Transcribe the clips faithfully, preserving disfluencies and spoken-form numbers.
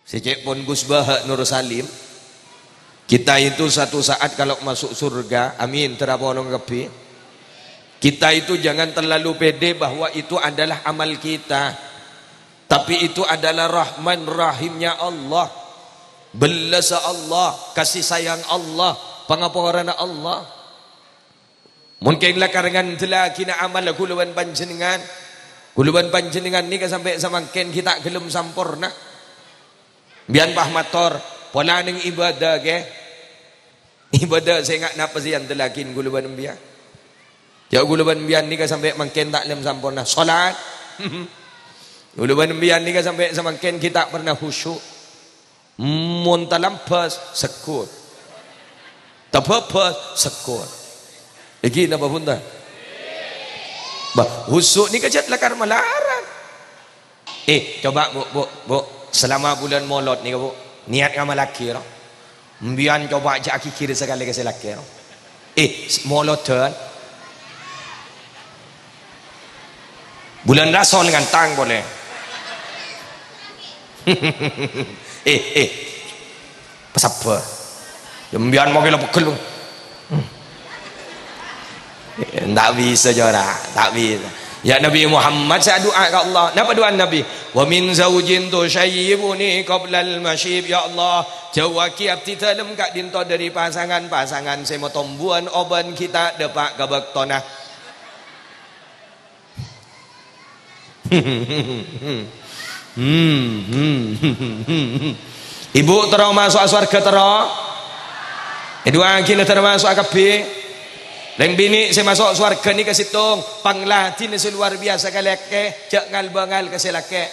Sè cè' pon Gus Baha Nur Salim, kita itu satu saat kalau masuk surga, amin, terapono kabbhi. Kita itu jangan terlalu pede bahwa itu adalah amal kita. Tapi itu adalah rahman rahimnya Allah. Bellasa Allah, kasih sayang Allah, pangaporana Allah. Mon kèng la karè ngandellaghi amal kaulâ bân panjhennengngan. Kaulâ bân panjhennengngan nèka sampè' samangkèn ghi' ta' ghellem samporna. Bi'en pas mator, pola neng ibadah, ghi. Ibadah sè nga-, napa sè èandellaghi kaulâ bân embiyan? Jhâ' kaulâ bân embiyan nèka sampè' mangkèn ta' ghellem samporna. Salat. Kaulâ bân embiyan nèka sampè' samangkèn ghi' ta' pernah khusyuk. Mon talambhâs, segghut. Tabâbâs, segghut. Iki napa bhunten? Bah, khusyuk nèka jhât lakar malarat. Eh, coba, Bu, Bu, Bu, selama bulan Molod nèka, Bu, niat ngamallaghi, ro. Embiyan coba jhâ' aghighir sakalè ka sè lakè', ro. Eh, s-, Molodan. Bulan Rasol ngantang polè. Eh, eh. Pasabbhâr. Embiyan mangkèn la peggel. Hmm. Ta' bisa, jhâ' ra. Ta' bisa. Ya Nabi Muhammad, sè adu'a ka Allah. Napa du'ana Nabi? "Wa min zaujin tusyayyibuni qablal masyib." Ya Allah, jhâuwaghi abdhi dhâlem ka'dinto dhâri pasangan-pasangan sè matombuwân obân ghi' ta' dâpa' ka bâktona. Hmm, hmm, hmm, hmm, hmm. Ibu terro maso'a sowarghâ terro? Èdu'aaghi la terro maso'a kabbhi. Rèng binè' sè maso' sowarghâ nèka sèttong, pangladhinna sè lowar biyasa ka lakè', jhâ' ngal-bângal ka sè lakè'.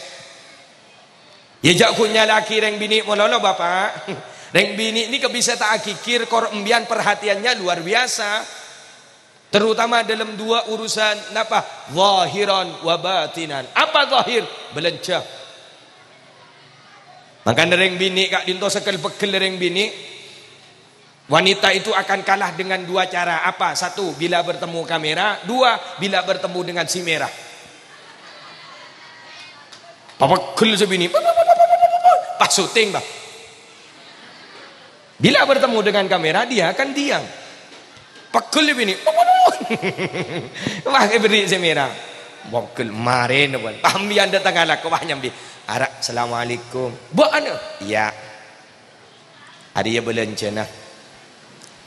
Iyâ, jhâ' ghun nyala'aghi rèng binè' malolo, Bapa'. Rèng binè' nèka bisa ta' aghighir, kor embiyan perhatiannya luar biasa. Terutama dalam dua urusan, napa? Zahiran wa batinan. Apa zahir? Bâlânjhâ. Mangkana rèng binè' ka'dinto sagâl peggel rèng binè'. Wanita itu akan kalah dengan dua cara. Apa? Satu, bila bertemu kamera. Dua, bila bertemu dengan si merah. Papeggel sè binè'. Pas syuting, Bah. Bila bertemu dengan kamera, dia akan diam. Peggel binè'. Wah, èberri' sè merah. Peggel, marèna, bân. Paham, yâ, anda tengah lako, wah, nyambi. Ara, "Assalamualaikum." "Bu, anu?" "Iyâ." "Arèya bâlânjhâna.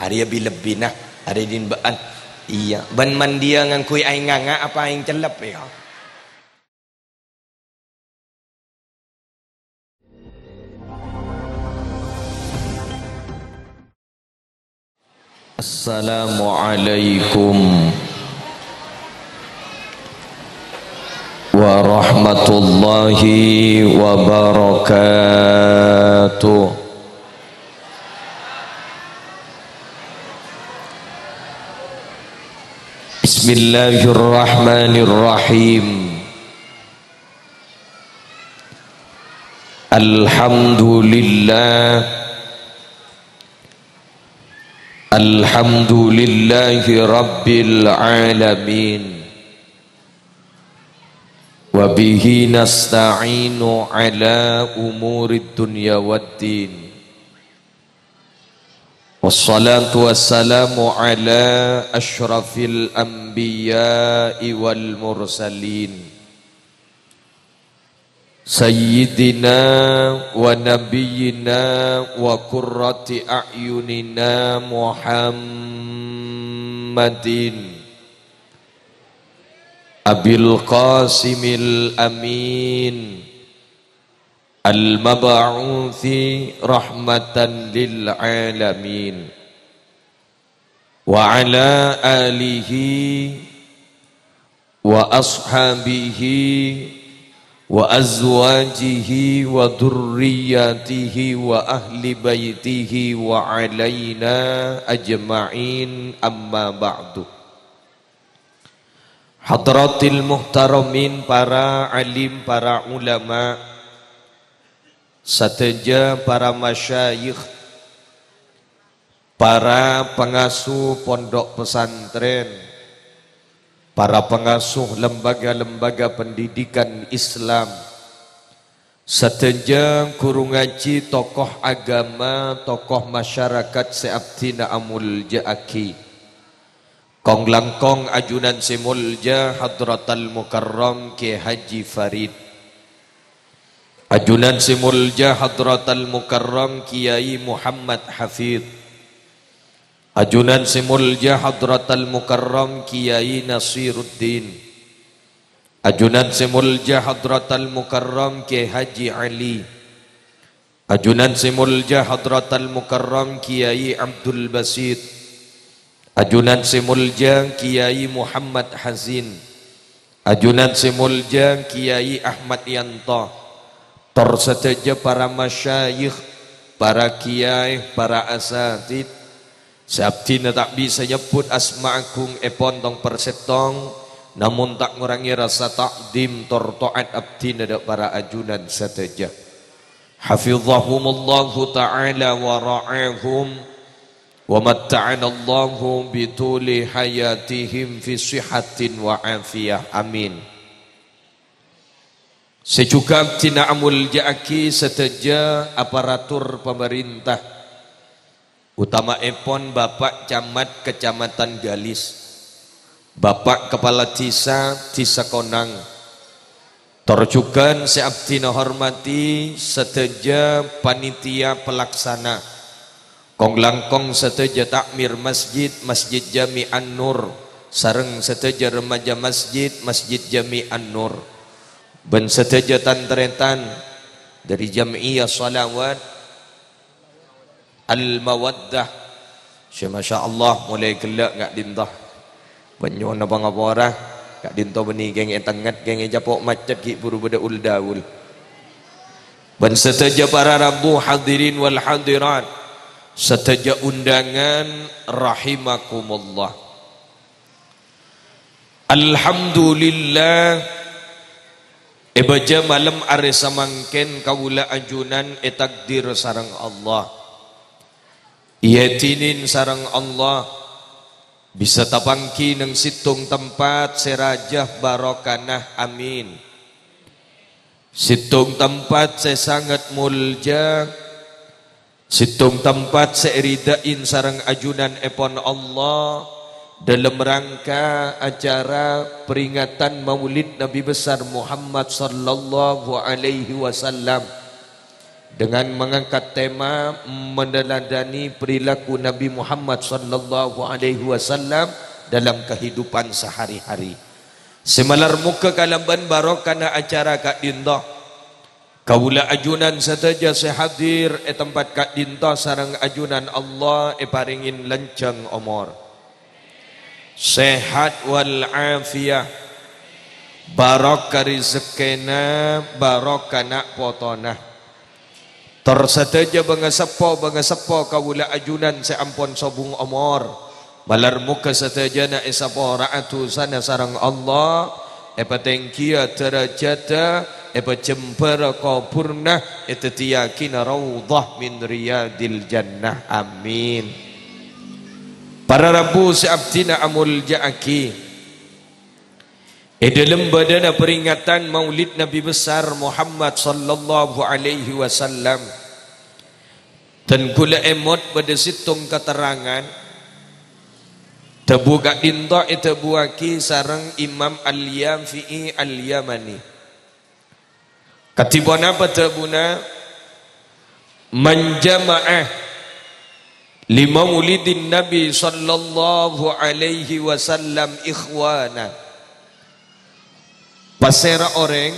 Arèya bi-lebbina. Arèya dinbâ'ân." "Iyâ." "Bân mandiyâ ngangghuy aèng nganga' apa aèng cellep, yâ?" Assalamualaikum warahmatullahi wabarakatuh. Bismillahirrahmanirrahim. Alhamdulillah. Alhamdulillahi rabbil alamin. Wa bihi nasta'inu ala umurid dunya waddin. Wassalatu wassalamu ala asyrafil anbiya'i wal mursalin. Sayyidina wa nabiyyina wa qurrati a'yunina Muhammadin Abil Qasimil Amin al-mab'uthi rahmatan lil alamin. Wa ala alihi wa ashabihi wa azwajihi wa dzurriyyatihi wa ahli baitihi wa alaina ajma'in, amma ba'du. Hadratil muhtaramin, para alim, para ulama, sadhâjâ para masyayikh, para pangasuh pondok pesantren, para pangasuh lembaga-lembaga pendidikan Islam, Sadhâjâ ghuru ngajhi, tokoh aghâma, tokoh masyarakat sè abdhina amoljâ'aghi. Kong-langkong ajunan sè moljâ Hadratal Mukarram Kè Haji Farid. Ajunan sè moljâ Hadratal Mukarram Kèyaè Muhammad Hafid. Ajunan sè moljâ Hadratal Mukarram Kèyaè Nasiruddin. Ajunan sè moljâ Hadratal Mukarram Kè Haji Ali. Ajunan sè moljâ Hadratal Mukarram Kèyaè Abdul Basit. Ajunan sè moljâ Kèyaè Muhammad Hazin. Ajunan sè moljâ Kèyaè Ahmad Yanto. Tor sadhâjâ para masyayikh, para kèyaè, para asatid, sè abdhina ta' bisa nyebbhut asma agungngèpon tong-persèttong, namong ta' ngorangè rasa ta'dhim tor ta'at abdhina dhâ' para ajunan sadhâjâ. Hafizahumullahu ta'ala wa ra'ahum, wa matta'anallahu bituli hayatihim fi sihhatin wa afiyah. Amin. Sè jhughân abdhina amoljâ'aghi sadhâjâ aparatur pamarènta, otama'èpon Bapa' Camat Kecamatan Galis, Bapa' Kapala Dhisa, Dhisa Konang, tor jhughân sè abdhina hormadhi sadhâjâ panitia pelaksana, kong-langkong sadhâjâ takmir masjid, Masjid Jami An-Nur, sareng sadhâjâ remaja masjid, Masjid Jami An-Nur, bân sadhâjâ tan-tarètan dhâri Jam'iyah Shalawat Al-Mawaddah. Sè, masya Allah, molaè ghellâ' ka'dinto. Bân nyo'on pangapora, ka'dinto bânnè kèng è tengnga, kèng è capo' maccet ghi' buru bâdâ ul-daul. Bân sadhâjâ para rabu hadirin wal hadirat, sadhâjâ undangan rahimakumullah. Alhamdulillah, è bâjâ malem arè samangkèn kaulâ ajunan ètakdir sareng Allah. Èyadhinin sareng Allah, bisa tapangghi neng sèttong tempat sè rajâ barokana. Amin. Sèttong tempat sè sanget moljâ, sèttong tempat sè èridhâi sareng ajunanèpon Allah, dâlem rangka acara peringatan Maulid Nabi Besar Muhammad sallallahu alaihi wasallam, dengan mengangkat tema meneladani perilaku Nabi Muhammad sallallahu alaihi wasallam dalam kehidupan sehari-hari. Sè malar moghâ kalabân barokana acara ka'dinto, kaulâ ajunan sadhâjâ sè hadir è tempat ka'dinto sareng ajunan Allah èparèngè lanjhâng omor, sehat wal afiyah, barokah rejekkèna, barokah na' potona. Tor sadhâjâ bângaseppo-bângaseppo kaulâ ajunan sè ampon sobung omor, malar moghâ sadhâjâna èsapora'a dhusana sareng Allah, èpatèngghiyâ dârâjhâddhâ, èpajembhârâ kobhurrâ, èdhâddhiyâghinâ raudhah min riyadil jannah. Amin. Para rabu sè abdhina amoljâ'aghi, è dâlem bâdâna peringatan Maulid Nabi Besar Muhammad sallallahu alaihi wasallam, dân ghulâ èmot bâdâ sèttong katerrangan, dhâbu ka'dinto èdhâbuwâghi sareng Imam Al-Yafi'i Al-Yamani. Kadhi ponapa dhâbuna? "Man jama'a li maulidin Nabi sallallahu alaihi wasallam ikhwana." Pasèra orèng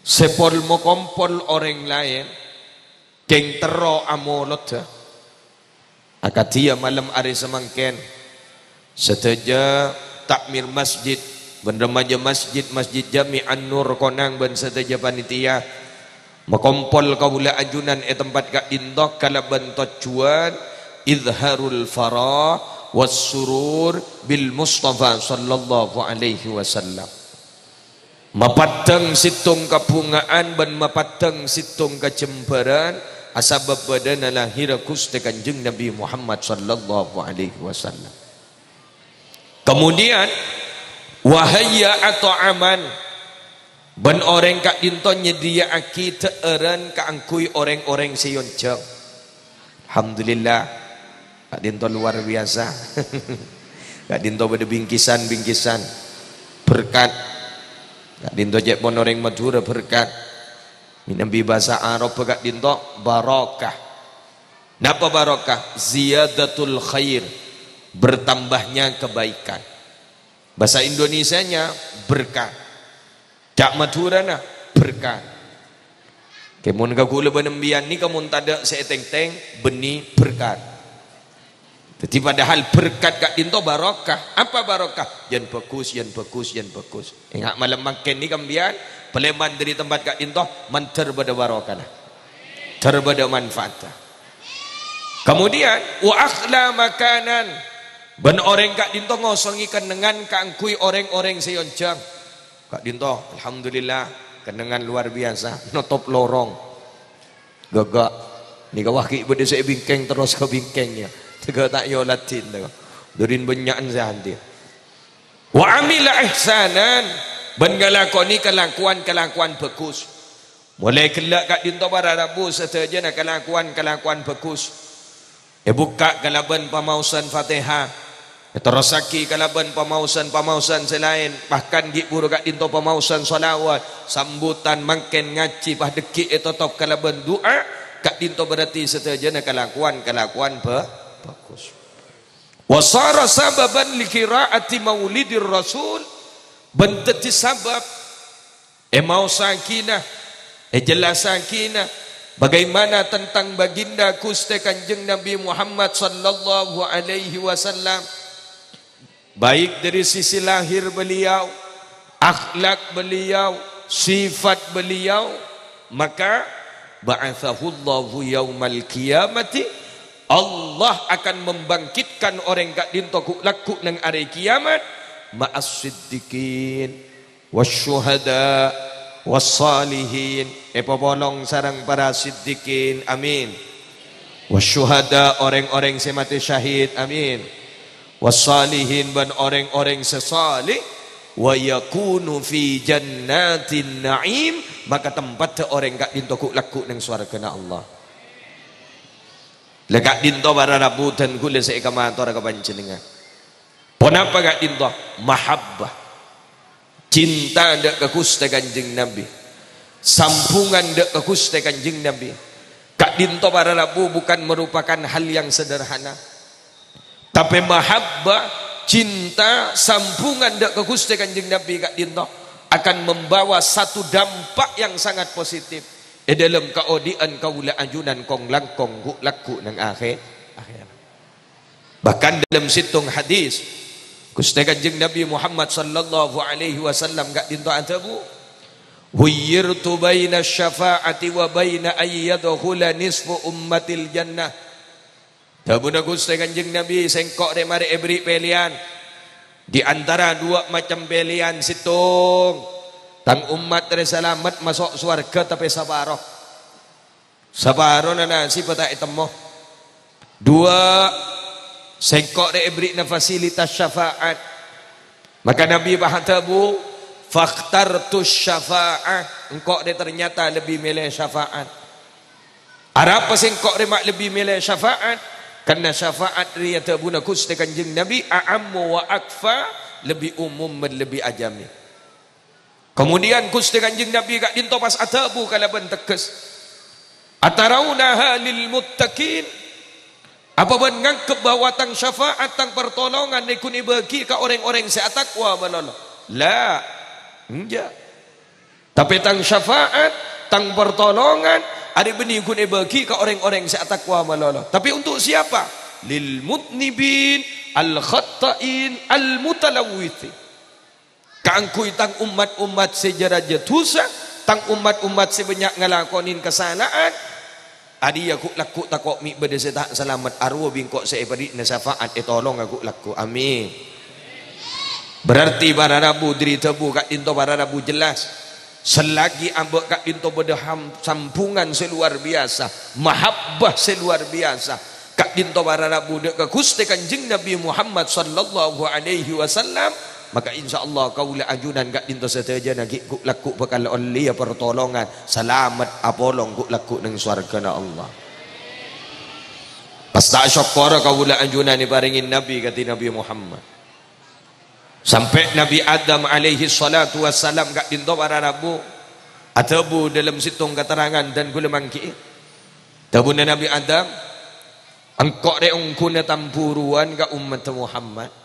sè pol-mokompol orèng laèn, kèng terro amolodhâ. Akadhi yâ malem arè samangkèn, sadhâjâ takmir masjid bân remaja masjid, Masjid Jami An-Nur Konang bân sadhâjâ panitia makompol kaulâ ajunan è tempat ka'dinto kalabân tojjhuwân idharul farah was surur bil Mustafa sallallahu alaihi wasallam. Mapaddhâng sèttong kabhunga'an bân mapaddhâng sèttong kajembhârân asabâb bâdâna lahèrra Ghustè Kanjeng Nabi Muhammad sallallahu alaihi wasallam. Kemudian, "Wa hayya'a tha'aman." Bân orèng ka'dinto nyadhiyâ'aghi dhâ'ârân kaangghuy orèng-orèng sè èyonjhâng. Alhamdulillah. Ka'dinto luar biasa. Ka'dinto bâdâ bingkisan-bingkisan berkat. Ka'dinto cè' pon orèng Madhurâ berkat. Mènabi bhâsa Arabbhâ ka'dinto barokah. Napa barokah? Ziyadatul khair, bertambahnya kebaikan. Bhâsa Indonesianya berkat. Ca' Madhurâna berkat. Kèmon ka kaulâ bân empèyan nèka mon tadâ' sè ètèngtèng, bânnè berkat. Dhâddhi padahal berkat ka'dinto barokah. Apa barokah? Yân bhâghus, yân bhâghus, yân bhâghus. Enga' malem mangkèn nèka empèyan, palèman dâri tempat ka'dinto, mandhâr bâdâ barokana. Dhâr bâdâ manfaatta. Kemudian, wa akhla makanan. Bân orèng ka'dinto ngosongè kennengngan kaangghuy orèng-orèng sè èyonjhâng. Ka'dinto, alhamdulillah, kennengngan luar biasa, notop lorong. Ghâgghâ'. Nèka wah ghi' bâdâ sè èbingkèng terros ka bingkèng, yâ. Tegghâ' ta' èyoladhin, tegghâ'. Dârin bânnya'an sè hadir. Wa amila ihsanan, bân ngalakonè kalakowan-kalakowan bhâghus. Molaè ghellâ' ka'dinto para rabu sadhâjâna kalakowan-kalakowan bhâghus. Èbukka' kalabân pamaosan Fatihah, èterrossaghi kalabân pamaosan-pamaosan sè laèn, bahkan ghi' bhuru ka'dinto pamaosan shalawat, sambutan mangkèn ngajhi, pas dhâggi' ètotop kalabân du'a, ka'dinto berarti sadhâjâna kalakowan-kalakowan bhâ-, bhâghus. Wa shara sababan li qira'ati maulidir Rasul, bân dhâddhi sabâb èmaosaghina, èjellasaghina bagaimana tentang baginda Ghustè Kanjeng Nabi Muhammad sallallahu alaihi wasallam, baik dari sisi lahir beliau, akhlak beliau, sifat beliau, maka ba'atsahullahu yaumal qiyamati, Allah akan membangkitkan orèng ka'dinto ghu'-lagghu' neng arè kiyamat, ma'as siddiqin, wasyuhada, wassalihin, èpapolong sareng para siddiqin, amin. Wasyuhada, orèng-orèng sè matè syahid, amin. Wassalihin, bân orèng-orèng sè saleh, wa yakunu fi jannatin na'im, maka tempatta orèng ka'dinto ghu'-lagghu' neng sowarghâna Allah. La ka'dinto para rabu dân kaulâ sè èkamatora ka panjhennengngan. Ponapa ka'dinto? Mahabbah. Cinta dâ' ka Ghustè Kanjeng Nabi. Sambhungan dâ' ka Ghustè Kanjeng Nabi. Ka'dinto para rabu bukan merupakan hal yang sederhana. Tapè mahabbah, cinta, sambhungan dâ' ka Ghustè Kanjeng Nabi ka'dinto akan membawa satu dampak yang sangat positif è dâlem kaodi'ân kaulâ ajunan kong-langkong ghu'-lagghu' neng akhè-, akhèrat. Bahkan dalam sèttong hadis, Ghustè Kanjeng Nabi Muhammad sallallahu alaihi wasallam ka'dinto adhâbu, "Khuyyirtu baina syafa'ati wa baina an yadkhula nisfu ummatil jannah." Dhâbuna Ghustè Kanjeng Nabi, "Sèngko' rè marè èberri' pèlèyan di antara duwâ' macem pèlèyan sèttong. Tang ommat rè salamet maso' sowarghâ tapè saparo." Saparona nasibbhâ ta' ètemmo. Duwâ', sèngko' rè èberri'na fasilitas syafaat. Maka Nabi pas adhâbu, "Fakhtartus syafa'ah." Engko' rè ternyata lebbi mèlè syafaat. Arapa sèngko' rè ma' lebbi mèlè syafaat? Karna syafaat rèya dhâbuna Ghustè Kanjeng Nabi, "A'ammu wa akfa," lebbi umum bân lebbi ajhâmè. Kemudian Ghustè Kanjeng Nabi ka'dinto pas adhâbu kalabân tegghes, "Atarawnaha lil muttaqin?" Apa bâ'na nganggep bahwa tang syafaat, tang partolongan nèko ghun èbâghi ka orèng-orèng sè atakwa malolo? La, enjâ'. Tapè tang syafaat, tang partolongan, arè bânnè ghun èbâghi ka orèng-orèng sè atakwa malolo. Tapè untuk siapa? Lil mudnibin, al khatta'in, al mutalawwithin. Kaangghuy tang ommat-ommat sè jâ-rajâ dhusa, tang ommat-ommat sè bânnya' ngalakonè kasala'an, arèya ghu'-lagghu' tako' mè' bâdâ sè ta' salamet, arowa bi' engko' sè èberri'na syafaat, ètolonga ghu'-lagghu'. Amin. Berarti para rabu, dâri dhâbu ka'dinto para rabu jelas. Selagi abâ' ka'dinto bâdâ ham-, sambhungan sè luar biasa, mahabbah sè luar biasa, ka'dinto para rabu dâ' ka Ghustè Kanjeng Nabi Muhammad sallallahu alaihi wasallam, Maka insyaallah kaulâ ajunan ka'dinto sadhâjâna ghi' ghu'-lagghu' bhâkal ollèya partolongan, salamet apolong ghu'-lagghu' neng sowarghâna Allah. Pas ta' sokkor kaulâ ajunan èparèngè Nabi kadhi Nabi Muhammad. Sampè' Nabi Adam alaihi salatu wassalam ka'dinto para rabu adhâbu dâlem sèttong katerrangan dân kaulâ mangghi'i. Dhâbuna Nabi Adam, "Engko' rè ongghuna tamburuwân ka ommatta Muhammad."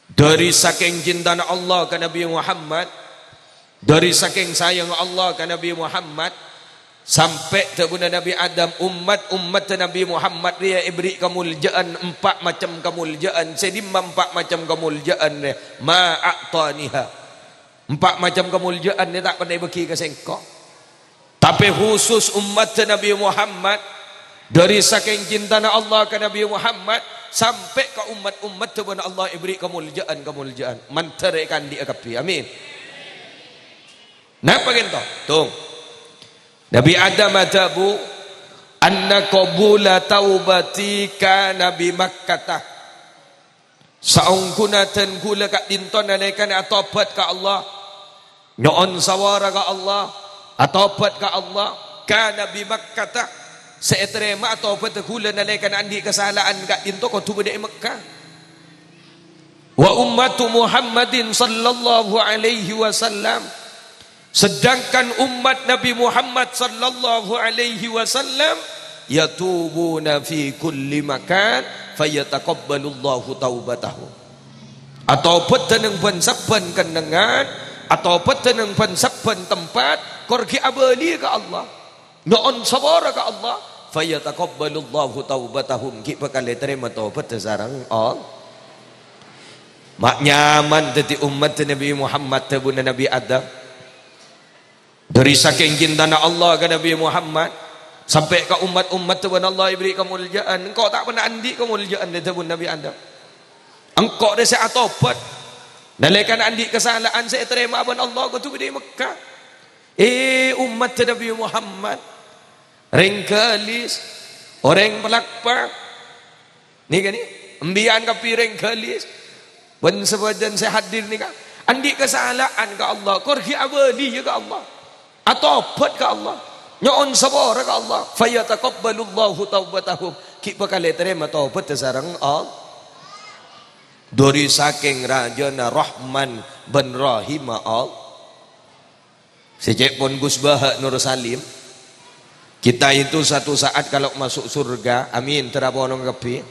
Dhâri sakèng cintana Allah ka Nabi Muhammad, dhâri sakèng sayangnga Allah ka Nabi Muhammad, sampè' dhâbuna Nabi Adam, "Ommat-ommatta Nabi Muhammad rèya èberri' kamoljâ'ân, empa' macem kamoljâ'ân. Sè dimma empa' macem kamoljâ'ân rè? Ma a'taniha." Empa' macem kamoljâ'ân rè ta' pernah èbâghi ka sèngko'. Tapè khusus ommatta Nabi Muhammad, dhâri sakèng cintana Allah ka Nabi Muhammad, sampè' ka ommat-ommatta bân Allah èberri' kamoljâ'ân-kamoljâ'ân. Mandhâr èkaandi'â kabbhi. Amin. Napa ghânto? Tung. Nabi Adam adhâbu, "Anna qabula taubati kana bi Makkata." Saongghuna dân kaulâ ka'dinto nalèkana atobhât ka Allah, nyo'on sawara ka Allah, atobhât ka Allah, kana bi Makkata, sè ètarèma atobhâddhâ kaulâ nalèkana andi' kasala'an ka'dinto kodhu bâdâ è Mekkah. Wa ummatu Muhammadin sallallahu alaihi wasallam, sedangkan ommat Nabi Muhammad sallallahu alaihi wasallam, "Yatubuna fi kulli makan, fayataqabbalullahu taubatahum." Atobhâddhâ neng bân-sabbhân kennengngan, atobhâddhâ neng bân-sabbhân tempat, kor ghi' abâliyâ ka Allah. Nyo'on sapora ka Allah, "Fayataqabbalullahu taubatahum," ghi' bhâkal ètarèma tobhâddhâ sareng Allah. Ma' nyaman dhâddhi ommatta Nabi Muhammad, dhâbuna Nabi Adam. Dhâri sakèng cintana Allah ka Nabi Muhammad, sampè' ka ommat-ommatta bân Allah èberri' kamoljâ'ân. "Engko' ta' pernah andi' kamoljâ'ân," dhâbuna Nabi Adam. "Engko' rè sè atobhât. Nalèkana andi' kasala'an sè ètarèma bân Allah kodhu bâdâ è Mekkah." Eh, ommatta Nabi Muhammad, rèng Galis, orèng Palakpa, nèka nè, embiyân kabbhi rèng Galis, bân sabâjân sè hadir nèka, andi' kasala'an ka Allah, kor ghi' abâliyâ ka Allah, atobhât ka Allah, nyo'on sapora ka Allah, "Fayataqabbalullahu taubatahum," ghi' bhâkal ètarèma tobhâddhâ sareng Allah. Dhâri sakèng rajâna Rahman bân Rahimma Allah. Sè cè' pon Gus Baha' Nur Salim. Kita itu satu saat kalau masuk surga, amin, terapolong kabbhi.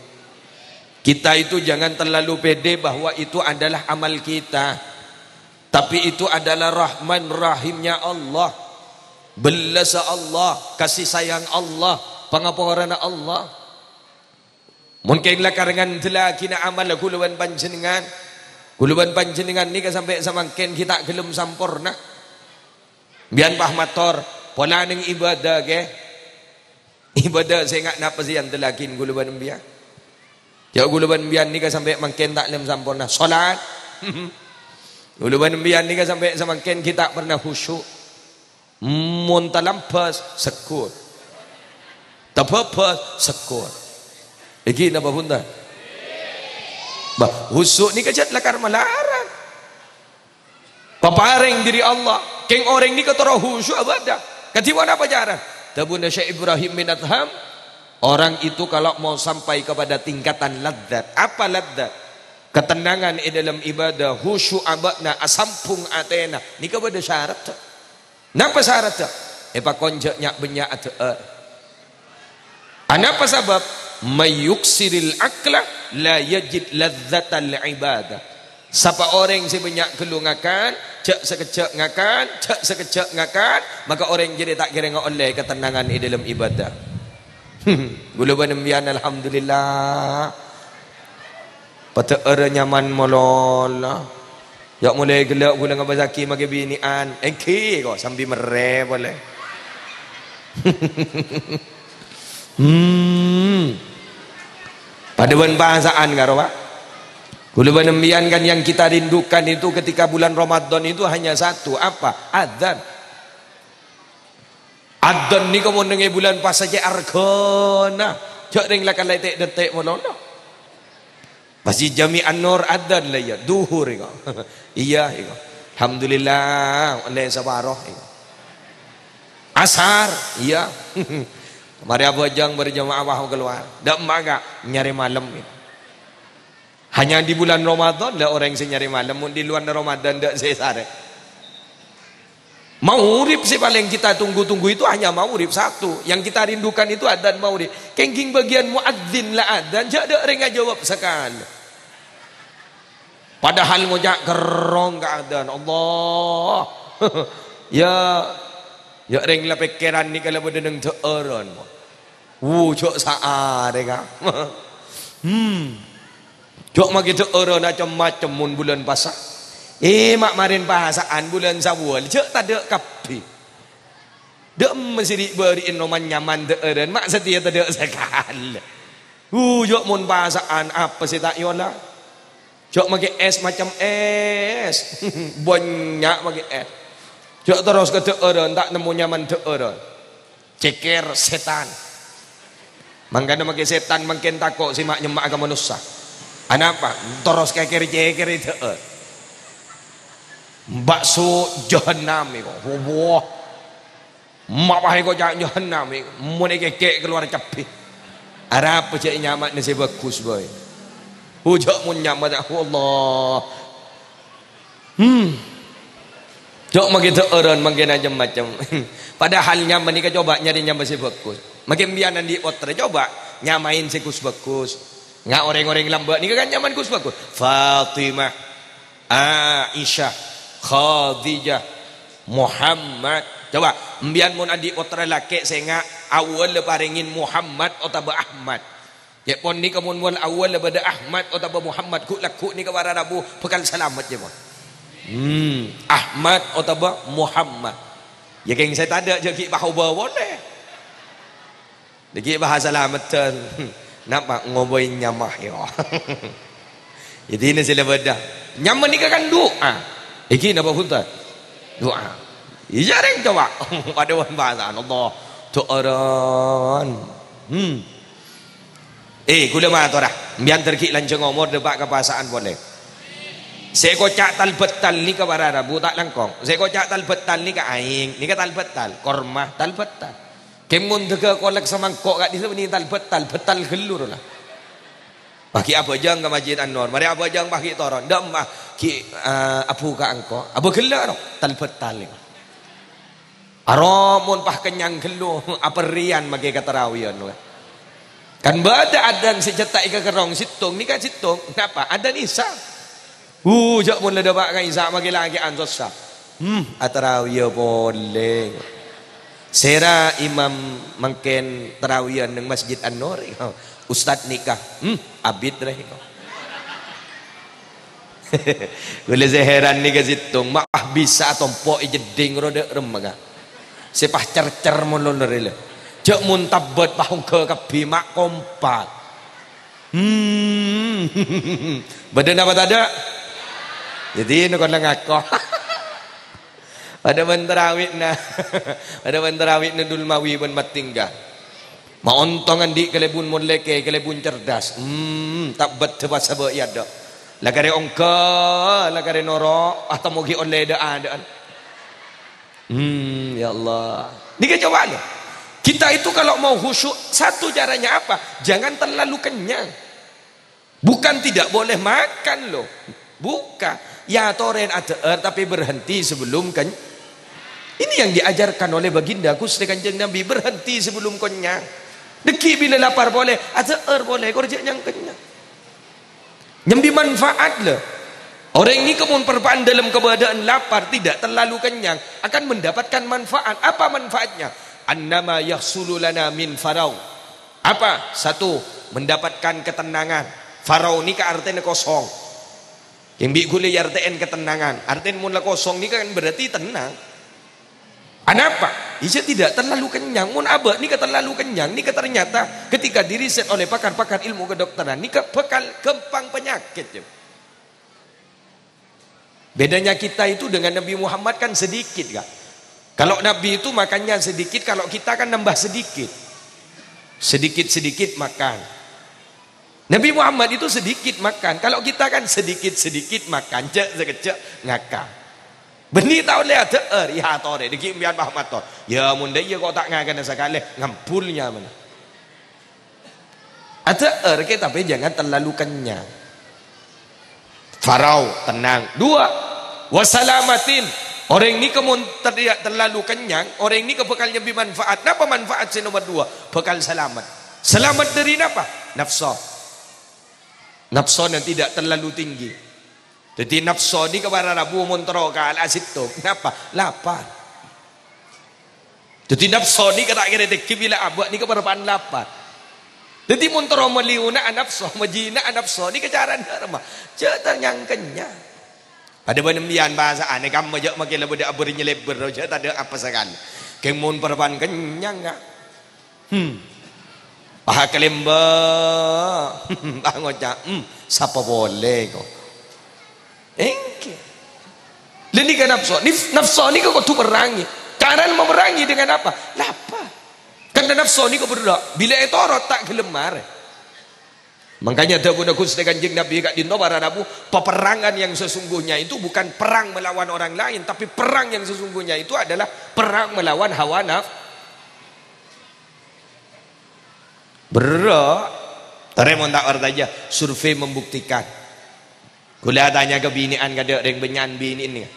Kita itu jangan terlalu pede bahwa itu adalah amal kita. Tapi itu adalah Rahman Rahimnya Allah. Bellâssa Allah, kasih sayang Allah, pangaporana Allah. Mon kèng lakar ngandellaghi amal kaulâ bân panjhennengngan, kaulâ bân panjhennengngan nèka sampè' samangkèn ghi' ta' ghellem samporna. Bi'en pas mator, pola neng ibadah, ghi. Ibadah sè nga-, napa sè èandellaghi kaulâ bân embiyan? Jhâ' kaulâ bân embiyan nèka sampè' mangkèn ta' ghellem samporna. Salat. Kaulâ bân embiyan nèka sampè' samangkèn ghi' ta' pernah khusyuk. Mon talambhâs, segghut. Tabâbâs, segghut. Èngghi napa bhunten? Bâh, khusyuk nèka jhât lakar malarat. Paparèng dâri Allah. Kèng orèng nèka terro khusyuk abâdhâ. Kadhi ponapa carana? Dhâbuna Syekh Ibrahim bin Adham, orang itu kalau mau sampai kepada tingkatan ladzat. Apa ladzat? Ketenangan è dâlem ibadah, khusyuk abâ'na, asambhung atèna. Nèka bâdâ syarat. Napa saratta? Èpakon jhâ' nya'-bânnya' adhâ'âr. Anapa sabâb? "May yuksiril akla la yajid ladzatal ibadah." Sapa orèng sè bânnya' ghâllu ngakan, jhâ' sakejjhâ' ngakan, jhâ' sakejjhâ' ngakan, maka orèng jârèya ta' kèra ngaollè katennangan è dâlem ibadah. Kaulâ bân embiyan, alhamdulillah. Padhâ'ârâ nyaman mololo. Jhâ' molaè ghellâ' kaulâ ngabâssaghi makè binè'an. Èngghi, ko', sambi merrè polè. Hmm. Padâ bân pasa'an karo, Pak. Kaulâ bân embiyan kan yang kita rindukan itu ketika bulan Ramadan itu hanya satu, apa? Adzan. Adzan nèko mon neng è bulân pasa cè' arghâna. Jhâ' rèng la kalètè' dântè' mololo. Masjid Jami An-Nur adzan la iyâ, dhuhur iko. Iyâ iko. Alhamdulillah, ollè saparo iko. Asar, iyâ. Marè abhâjâng berjamaah wah kalowar. Dâ' emma' ka nyarè malem iko. Hanya di bulan Ramadan la orèng sè nyarè malem, mon di luar Ramadan dâ' sè sarè. Maghrib sè palèng kita tunggu-tunggu itu hanya maghrib satu. Yang kita rindukan itu adzan maghrib. Kèngèng bâgiyân muadzin la adzan, jâ' dâ' rèng ajâwâb sakalè. Padahal ngoca' kerrong ka adzan, Allah. Ya, ya rèng la pèkkèran nèka la bâdâ neng dhâ'ârân. Wu, jâ' saarè, ka. Hmm. Jâ' maghi dhâ'ârân cem-macem mon bulân pasa. Eh, ma' marèn pasa'an bulân Syawal, jâ' tadâ' kabbhi. Dâ' emma sè ri'-bâri'en roman nyaman dhâ'ârân, ma' satèya tadâ' sakalè. Wu, jâ' mon pasa'an, apa sè ta' èola? Jâ' maghi ès macem ès. Bânnya' maghi ès. Jâ' terros ka dhâ'ârân, ta' nemmo nyaman dhâ'ârân. Cèkèr sètan. Mangkana maghi sètan mangkèn tako' sè ma'-nyemma'a ka manossa. Anapa? Terros kèkèr-cèkèr è dhâ'âr. Bakso jahannam iko. Wah. Ma' paè koca' jahannam iko. Mon èkèkè' kalowar cabbhi. Arapa jâ' nyamana sè bhâghus bhâi. Hu, jâ' mon nyama ta', Allah. Hmm. Jâ' maghi dhâ'ârân mangkèn cem-macem. Padahal nyama nèka coba nyarè nyama sè bhâghus. Mangkèn bi'ân andi' pottra coba nyamaè sè ghus-bhâghus. Nga' orèng-orèng lambâ' nèka kan nyamana ghus-bhâghus. Fatimah, Aisyah, Khadijah, Muhammad. Coba, embiyan mon andi' pottra lakè' sè nga' awwal parèngè Muhammad otabâ Ahmad. Cè' pon nèka mon wal awwal bâdâ Ahmad otabâ Muhammad, ghu'-lagghu' nèka para rabu bhâkal salamet, cè' pon. Hmm, Ahmad otabâ Muhammad. Ya, kèng sè tadâ' jâ' ghi' pahobâ polè. Ghi' pahasalameddhân. Napa ngobâi nyama, yo? Jadi ini sila bâdâ. Nyama nèka kan du'a. Iki napa bhunten? Du'a. Iyâ, rèng coba. Padâ bân bhâsana Allah. Du'a rèng. Hmm. Eh, kaulâ matora, mbiyan dhâr ghi' lanjhâng omor dâpa' ka pasa'an polè. Sè koca' tal-bâttal nèka para rabu ta' langkong. Sè koca' tal-bâttal nèka aèng, nèka tal-bâttal, korma tal-bâttal. Kèng mon dhâgâ kolèk samangko' ka'dissa' bânnè tal-bâttal, bâttal ghâllu rowa. Pas ghi' abhâjâng ka Masjid An-Nur, marè abhâjâng pas ghi' toron. Dâ' emma ghi', eh, abu ka engko'. Abu ghellâ' ro, tal-bâttal nèka. Aro mon pas kennyang ghâllu, aperrèyan maghi ka tarawiyan, wè. Kan bâdâ adzan sè jhâ' ta' èkakerrong sèttong, nèka sèttong. Napa? Adzan Isya. Hu, jâ' mon la dâpa' ka Isya maghi lakè'an sossa. Hmm, atarawiya polè. Sèra imam mangkèn tarawiyan neng Masjid An-Nur. Ustad nèka. Hmm, abit rè. Kaulâ sè hèran nèka sèttong, ma' bisa atompo' è jeddhing ro dâ' remma, ka. Sè pas cer-cer mon lolor, lè. Jâ' mon tabbât pas ongghâ kabbhi ma' kompak. Hmm. Bâdâ napa tadâ'? Jadi, nèko la ngako. Padâ bân tarawiyanna. Padâ bân tarawiyanna Dulmawi bân Matingga. Ma' ontong andi' kalèbun molèkè, kalèbun cerdas. Hmm, tabbât dâpa' sabâ' è adâ'. La karè ongghâ, la karè noro', ah, temmo ghi' ollè dâ'-adâ'ân. Hmm, ya Allah. Nèka coba, lè. Kita itu kalau mau khusyuk, satu caranya apa? Jangan terlalu kenyang. Bukan tidak boleh makan, loh. Bukan. Ya, torèn adhâ'âr, tapi berhenti sebelum keny-, ini yang diajarkan oleh Baginda Gusti Kanjeng Nabi, berhenti sebelum kenyang. Dâgghi' bilâ lapar polè, adhâ'âr polè, kor jâ' nyang-kennyang. Nyambi manfaat, loh. Orèng nèka mon parbâ'ân dâlem kabâdâ'ân lapar, tidak terlalu kenyang, akan mendapatkan manfaat. Apa manfaatnya? Annama yahsulu lana min farau. Apa? Satu, mendapatkan ketenangan. Farau nèka artèna kosong. Yang bi' ghulâ èartè'è ketenangan. Artèna mon la kosong nèka kan berarti tenang. Anapa? Iyâ tidak terlalu kenyang. Mon abâ' nèka terlalu kenyang, nèka ternyata ketika diriset oleh pakar-pakar ilmu kedokteran, nèka bhâkal ghâmpang panyakèt, ya. Bedanya kita itu dengan Nabi Muhammad kan sedikit, Kak. Kalau Nabi itu makannya sedikit, kalau kita kan nambah sedikit. Sedikit-sedikit makan. Nabi Muhammad itu sedikit makan. Kalau kita kan sedikit-sedikit makan, cè' sakejjhâ' ngakal. Bânnè ta' ollè adhâ'âr, èyatorè, dhâggi' empèyan pas mator. "Yâ, mon dâ' iyâ kok ta' ngakana sakalè, ngambul nyamana." Adhâ'âr kè, tapè jangan terlalu kenyang. Farau, tenang. Dua, wasalamatin. Orèng nèka mon ter-, terlalu kenyang, orèng nèka bhâkal nyambi manfaat. Napa manfaat sè nomer dua? Bhâkal salamet. Salamet dâri napa? Nafso. Nafsona tidak terlalu tinggi. Dhâddhi nafso nèka para rabu mon terro kala'a sèttong. Napa? Lapar. Dhâddhi nafso nèka ta' kèra tèngghi bilâ abâ' nèka parappa'na lapar. Dhâddhi mon terro maliyuna nafso, majina nafso nèka carana dâ'remma. Jhâ' tanyang kennyang. Padâ bân empèyan bhâsana, kamma jhâ' makè la bâdâ abâr nyalèbâr, jhâ' tadâ' apa sakalè. Kèng mon parappa'na kennyang, ka'. Hmm. Paha kalèmbâ. Pas ngoca', "Hmm, sapa polè, ko'?" Èngghi. Lha nèka nafso. Nif-, nafso nèka kodhu perrangi. Carana memerangi dengan apa? Lapar. Karena nafso nèka berrâ'. Bilâ ètoro' ta' ghellem marè. Makanya dhâbuna Ghustè Kanjeng Nabi ka'dinto para rabu, peperangan yang sesungguhnya itu bukan perang melawan orang lain, tapi perang yang sesungguhnya itu adalah perang melawan hawa naf-, Berrâ'. Tarè mon ta' parcajâ, survei membuktikan. Kaulâ atanya ka binè'an, kadâ' rèng bânnya'an binè'an nèka.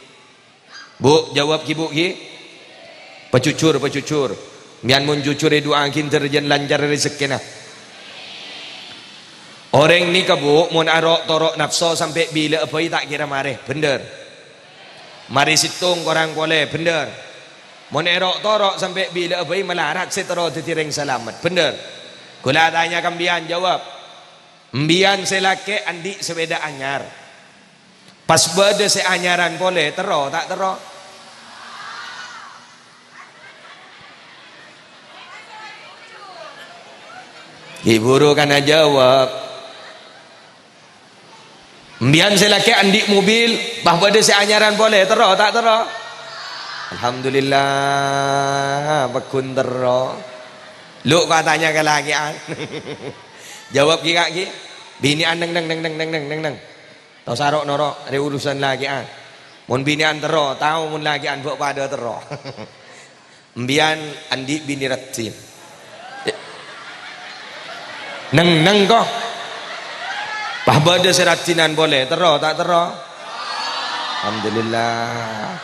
Bu, jawab ghi, Bu, ghi. Pajhujhur, pajhujhur. Empèyan mon jhujhur èdu'aaghi èntar jhân lancar rejekkèna. Orèng nèka, Bu, mon aro'-toro' nafso sampè' bilâ'â bhâi ta' kèra marè. Bhendher. Marè sèttong korang polè, bhendher. Mon èro'-toro' sampè' bilâ'â bhâi malarat sè terro dhâddhi rèng salamet, bhendher. Kaulâ atanya ka empèyan, jawab. Empèyan sè lakè' andi' sepèda anyar. Pas bâdâ sè anyaran polè, terro ta' terro? Ghi' bhuru kana jawab. Empèyan sè lakè' andi' mobil, pas bâdâ sè anyaran polè, terro ta' terro? Alhamdulillah, pagghun terro. Lu, ko' atanya ka lakè'an. Jawab ghi, Ka', ghi. Binè'an neng, neng, neng. Tao saro' noro', arè urusan lakè'an. Mon binè'an terro, tao mon lakè'an bâ' padâ terro. Empèyan andi' binè raddhin. Neng-neng, ko'. Pas bâdâ sè raddhinan polè, terro ta' terro? Alhamdulillah.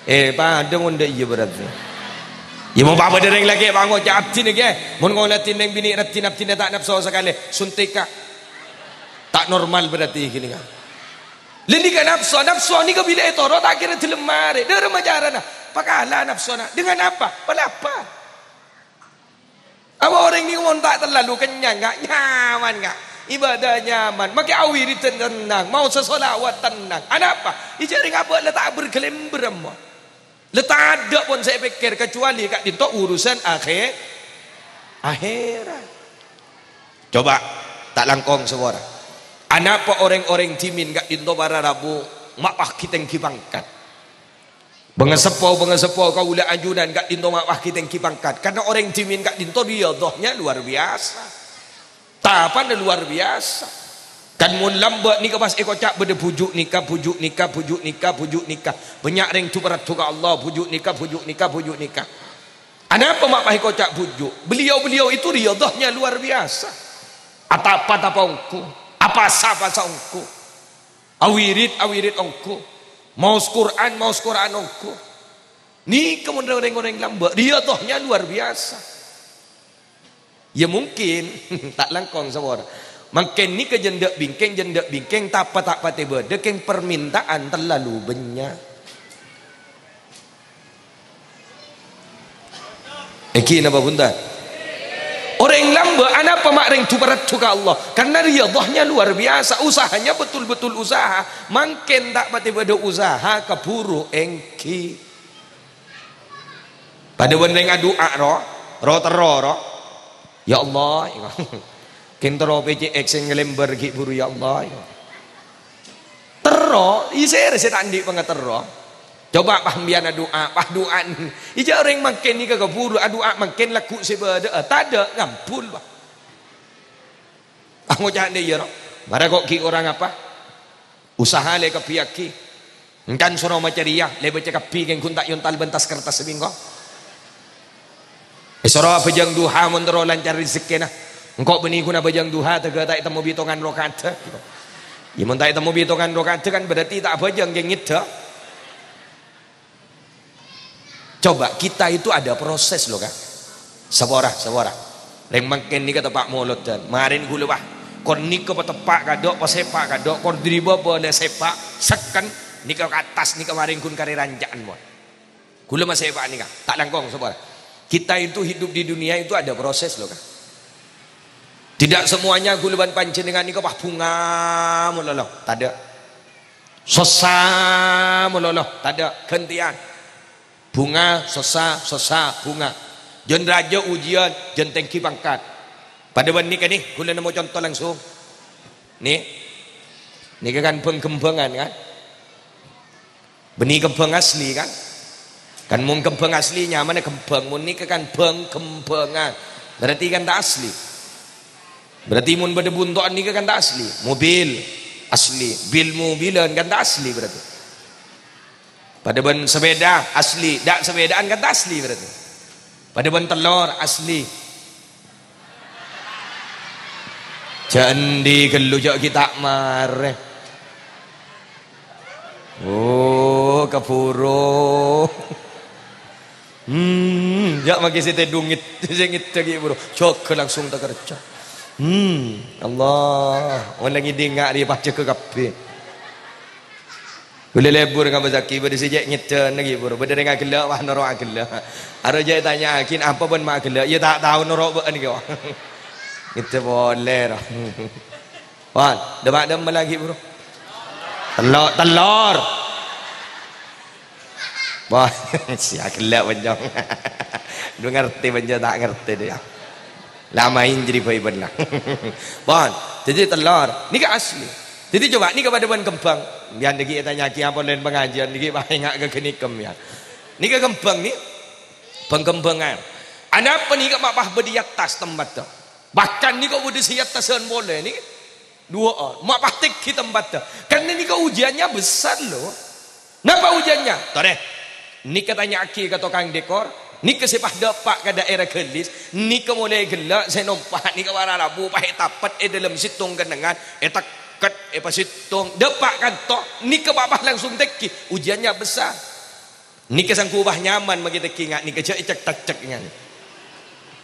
Eh, padâ mon dâ' iyâ berarti. Yâ, mon pas bâdâ rèng lakè' pas ngoca' abdhina kè. Mon ngolatè neng binè raddhin, abdhina ta' nafso sakalè. Suntika. Ta' normal berarti ghânèka. Lha nèka nafso, nafso nèka bilâ ètoro' ta' kèra ghellem marè. Dâ'remma carana? Pakala nafsona. Dengan apa? Palapar. Apa orèng nèka mon ta' terlalu kennyang, Ka'? Nyaman, Ka'. Ibadah nyaman. Makè awiridan tenang. Maosa sholawat tenang. Anapa? Ijâ rèng abâ' la ta' bergelembèr, emma. La tadâ' pon sè èpèkkèr kacuali ka'dinto urusan akhè-, akhèrat. Coba, ta' langkong sapora. Anapa orèng-orèng dhimèn ka'dinto para rabu ma' paghi tèngghi pangkat? Pangaseppo-pangaseppo kaulâ ajunan ka'dinto ma' paghi tèngghi pangkat. Karena orèng dhimèn ka'dinto riyadhahnya luar biasa. Tapana luar biasa. Kan mon lambâ' nèka pas èkoca' bâdâ bhuju' nèka, bhuju' nèka, bhuju' nèka, bhuju' nèka. Bânnya' rèng du-paradu ka Allah, bhuju' nèka, bhuju' nèka, bhuju' nèka. Anapa ma' pas èkoca' bhuju'? Beliau-beliau itu riyadhahnya luar biasa. Atapa-tapa ongghu, apasa-pasa ongghu. Awirid-awirid ongghu. Maos Qur'an, maos Qur'an ongghu. Nèka mon rèng-orèng lambâ', riyadhahnya luar biasa. Ya mungkin, ta' langkong sapora. Mangkèn nèka jhân dâ' bingkèng, jhân dâ' bingkèng, tapa ta' patè bâdâ, kèng permintaan terlalu bânnya'. Èngghi napa bhunten? Orèng lambâ', anapa ma' rèng du-paradu ka Allah? Karena riyadhahnya luar biasa, usahanya betul-betul usaha. Mangkèn ta' patè bâdâ usaha, kabhuru èngghi. Padâ bân rèng adu'a, ro, ro terro, ro. "Ya Allah, kèng terro P C X sè ngalèmbâr ghi' bhuru, ya Allah." Terro, isèrè sè ta' andi' pangaterro. Coba pas empèyan adu'a, pas du'an. Ijâ orèng mangkèn nèka kabhuru adu'a mangkèn lagghu' sè bâdâ'â, tadâ' ngambul, Pak. Angoca' iyâ, ro. Mara ko' ghi' orèng apa? Usaha lè kabbhiyâghi. Engkan soro macarèya, lè bâca kabbhi kèng ghun ta' yontal bân tas-kertas sè bingko. Èsoro abhâjâng duha mon terro lancar rejekkèna. Engko' bânnè ghun abhâjâng duha, tèghâ ta' ètemmo bitongan roka'atta. Yâ, mon ta' ètemmo bitongan roka'atta kan berarti ta' abhâjâng kèng ngeddhâ. Coba, kita itu ada proses loh, Kak. Sapora, sapora. Rèng mangkèn nèka teppa' molodhân. Marèn ghulâ, wah, kor nèka pateppa' kadho', pasèpa' kadho', kor dâri bâbâ la sèpa', sekken, nèka ka attas, nèka marèn ghun karè ranca'an, mon. Ghulâ masèpa' nèka, ta' langkong, sapora. Kita itu hidup di dunia itu ada proses loh, Kak. Tidak semuanya ghulâ bân panjhennengan nèka, wah, bhunga malolo. Tadâ'. Sossa malolo, tadâ', ghântèyan. Bhunga, sossa, sossa, bhunga. Jân rajâ ujiyân, jân tèngghi pangkat. Padâ bân nèka nè, ghulâ nemmo conto langsung. Nè. Nèka kan bâng-ghembângan kan? Bânnè kembhâng asli kan? Kan mon kembhâng asli nyamana kembhâng, mon nèka kan bâng-ghembângan. Berarti kan ta' asli. Berarti mon bâdâ bunto'an nèka kan ta' asli. Mobil asli, bil-mobilan kan ta' asli berarti. Padâ bân sepèda asli, dâ' sepèdaan kan ta' asli berarti. Padâ bân tellor asli. Jhâ' andi' ghâllu, jhâ' ghi' ta' marè. Oh, kabhuru. Hmm, jhâ' maghi sè tèdung ngèt-, sè ngèdhâ ghi' buru. Jâgâ langsung takerja. Hmm, Allah. Mon la ngèdhing nga' rèya pajâgâ kabbhi. Ghulâ lebur ngabâsaghi, bâdâ sè cè' ngèdhâna ghi' buru. Bâdâ rèng aghellâ', wah, noro' aghellâ'. Arè cè' ètanya'aghi, "Apa bân ma' aghellâ'?" "Iyâ, ta' tao noro' bâ'ân ghi', wah." Ngèdhâ polè, ro. Wah, dâ-, dâ-, ma' laghi', buru. Tello-, tellor. Wah, sè aghellâ' bânjong. Dhu ngartè bânjong, ta' ngartè, dhu, yâ. La maèn jârèya bhâi bân la. Pon, dhâddhi tellor. Nèka asli. Dhâddhi coba, nèka padâ bân kembhâng. Sampèyan dhâggi' ètanya'aghi apa laèn pangajiyân, dhâggi' paènga' ka ghânèka, sampèyan. Nèka kembhâng, nè. Bâng-kembhângan. Anapa nèka ma' pas bâdâ è attas tempatta? Bahkan nèka bâdâ sè è attasan polè, nèka. Duwâ'ân. Ma' pas tèngghi tempatta. Karna nèka ujiannya besar, loh. Napa ujiannya? Torè. Nèka tanya'aghi ka tokang dekor. Nèka sè pas dâpa' ka daerah Galis. Nèka molaè ghellâ' sè nompa' nèka para rabu pas ètapet è dâlem sèttong kennengngan. Ètekket, èpasèttong. Dâpa' kanto. Nèka pas langsung tèngghi. Ujiannya besar. Nèka sangghu pas nyaman maghi tèngghi nga' nèka jhâ' ècek-tècek nga'.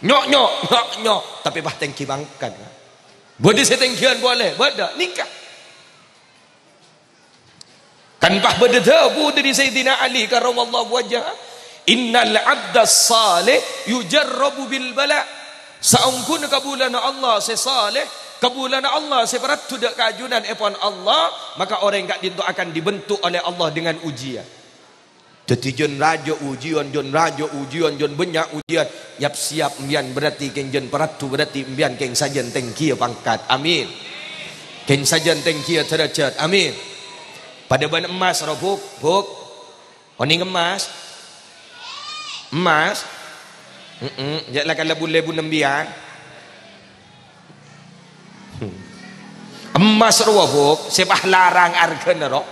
Nyo'-nyo', nyo'-nyo'. Tapè pas tèngghi pangkat nga'. Bâdâ sè tèngghiyân polè. Bâdâ. Nèka. Kan pas bâdâ dhâbu dâri Sayyidina Ali karramallahu wajhah, "Innal abdas salih yujarrabu bil bala." Saongghuna kabulâna Allah sè saleh, kabulâna Allah sè paraddhu dâ' kaajunan èpon Allah, maka orèng ka'dinto akan dibentuk oleh Allah dengan ujian. Dhâddhi jân rajâ ujian, jân rajâ ujian, jân bânnya' ujian. Yap-siyap sampèyan berarti kèng jân paraddhu, berarti sampèyan kèng sajân tèngghiyâ pangkat. Amin. Kèng sajân tèngghiyâ dârâjhât. Amin. Padâ bân emmas, ro, Buk, Buk. Onèng emmas? Emmas? Heeh, jhâ' la kalèbun-lèbun sampèyan. Emmas rowa, Buk, sè pas larang arghâna, ro.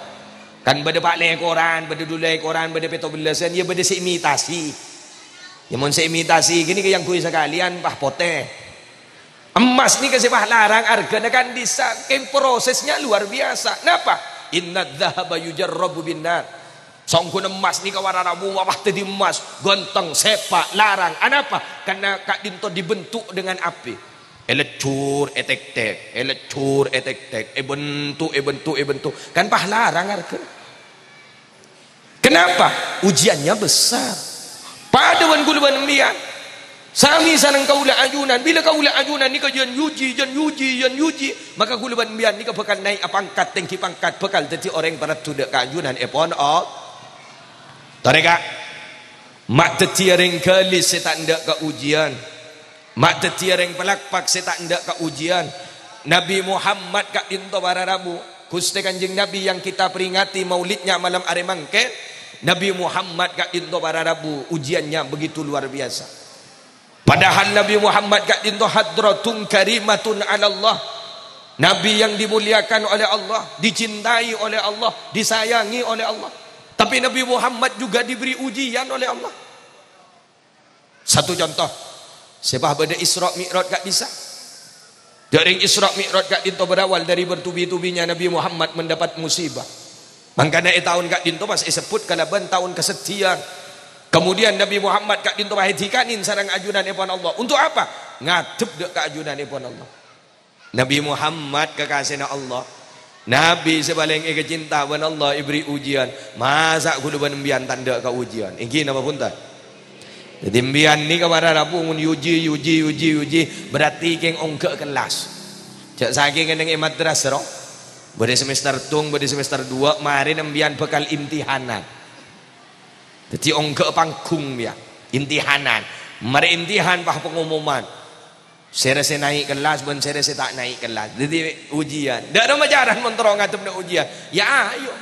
Kan bâdâ pa' lèkoran, bâdâ du lèkoran, bâdâ pètto bellâsân, yâ bâdâ sè imitasi. Yâ mon sè imitasi ghânèka èyangghuy sakalèyan pas potè. Emmas nèka sè pas larang arghâna kan bisa, kèng prosesnya luar biasa. Napa? Inna dzahaba yujarrabu binnar. Saongghuna emmas nèka para rabu, wah, pas dhâddhi emmas, ghânteng, sèpa', larang. Anapa? Karena ka'dinto dibentuk dengan api. Èlejjhur, ètèktèk, èlejjhur, ètèktèk, èbentuk, èbentuk, èbentuk. Kan pas larang arghâna. Kenapa? Ujiannya besar. Padâ bân ghulâ bân sampèyan. Sami sareng kaulâ ajunan. Bilâ kaulâ ajunan nèka jân uji, jân uji, jân uji, maka ghulâ bân sampèyan nèka bhâkal naèk apangkat, tèngghi pangkat, bhâkal dhâddhi orèng paraddhu dâ' kaajunan èpon Allah. Torè, Ka'. Ma' dhâddhiyâ rèng ghâlis sè ta' endâ' kaujiân. Ma' dhâddhiyâ rèng palakpak sè ta' endâ' kaujiân. Nabi Muhammad ka'dinto para rabu, Ghustè Kanjeng Nabi yang kita peringati maulidnya malam arè mangkèn, Nabi Muhammad ka'dinto para rabu, ujiannya begitu luar biasa. Padahal Nabi Muhammad ka'dinto hadratun karimatun 'alallah. Nabi yang dimuliakan oleh Allah, dicintai oleh Allah, disayangi oleh Allah. Tapi Nabi Muhammad juga diberi ujian oleh Allah. Satu contoh, sè pas bâdâ Isra Mi'raj ka'dissa'. Dâ' rèng Isra Mi'raj ka'dinto berawal dari bertubi-tubinya Nabi Muhammad mendapat musibah. Mangkana è taon ka'dinto pas èsebbhut kalabân taon kaseddhiyân. Kemudian Nabi Muhammad ka'dinto pas èdhikanin sareng ajunanèpon Allah. Untuk apa? Ngadhep dâ' ka ajunanèpon Allah. Nabi Muhammad, kekasèna Allah. Nabi sè palèng èkacinta bân Allah èberri' ujian. Masa' ghulâ bân embiyan ta' endâ' ka ujian? Èngghi napa bhunten? Dhâddhi embiyan nèka para rabu mon èuji, èuji, èuji, èuji, berarti kèng ongghâ kellas. Jhâ' sakèng neng è madrasah, ro. Bâdâ semester tung, bâdâ semester dua, marèna embiyan bhâkal imtihanan. Dhâddhi ongghâ panggung, ya. Imtihanan. Marè imtihan, pas pengumuman. Sèra sè naè' kellas bân sèra sè ta' naè' kellas. Dhâddhi ujian. Dâ' remma jhârân mon terro ngadhep dâ' ujian. Ya ayo.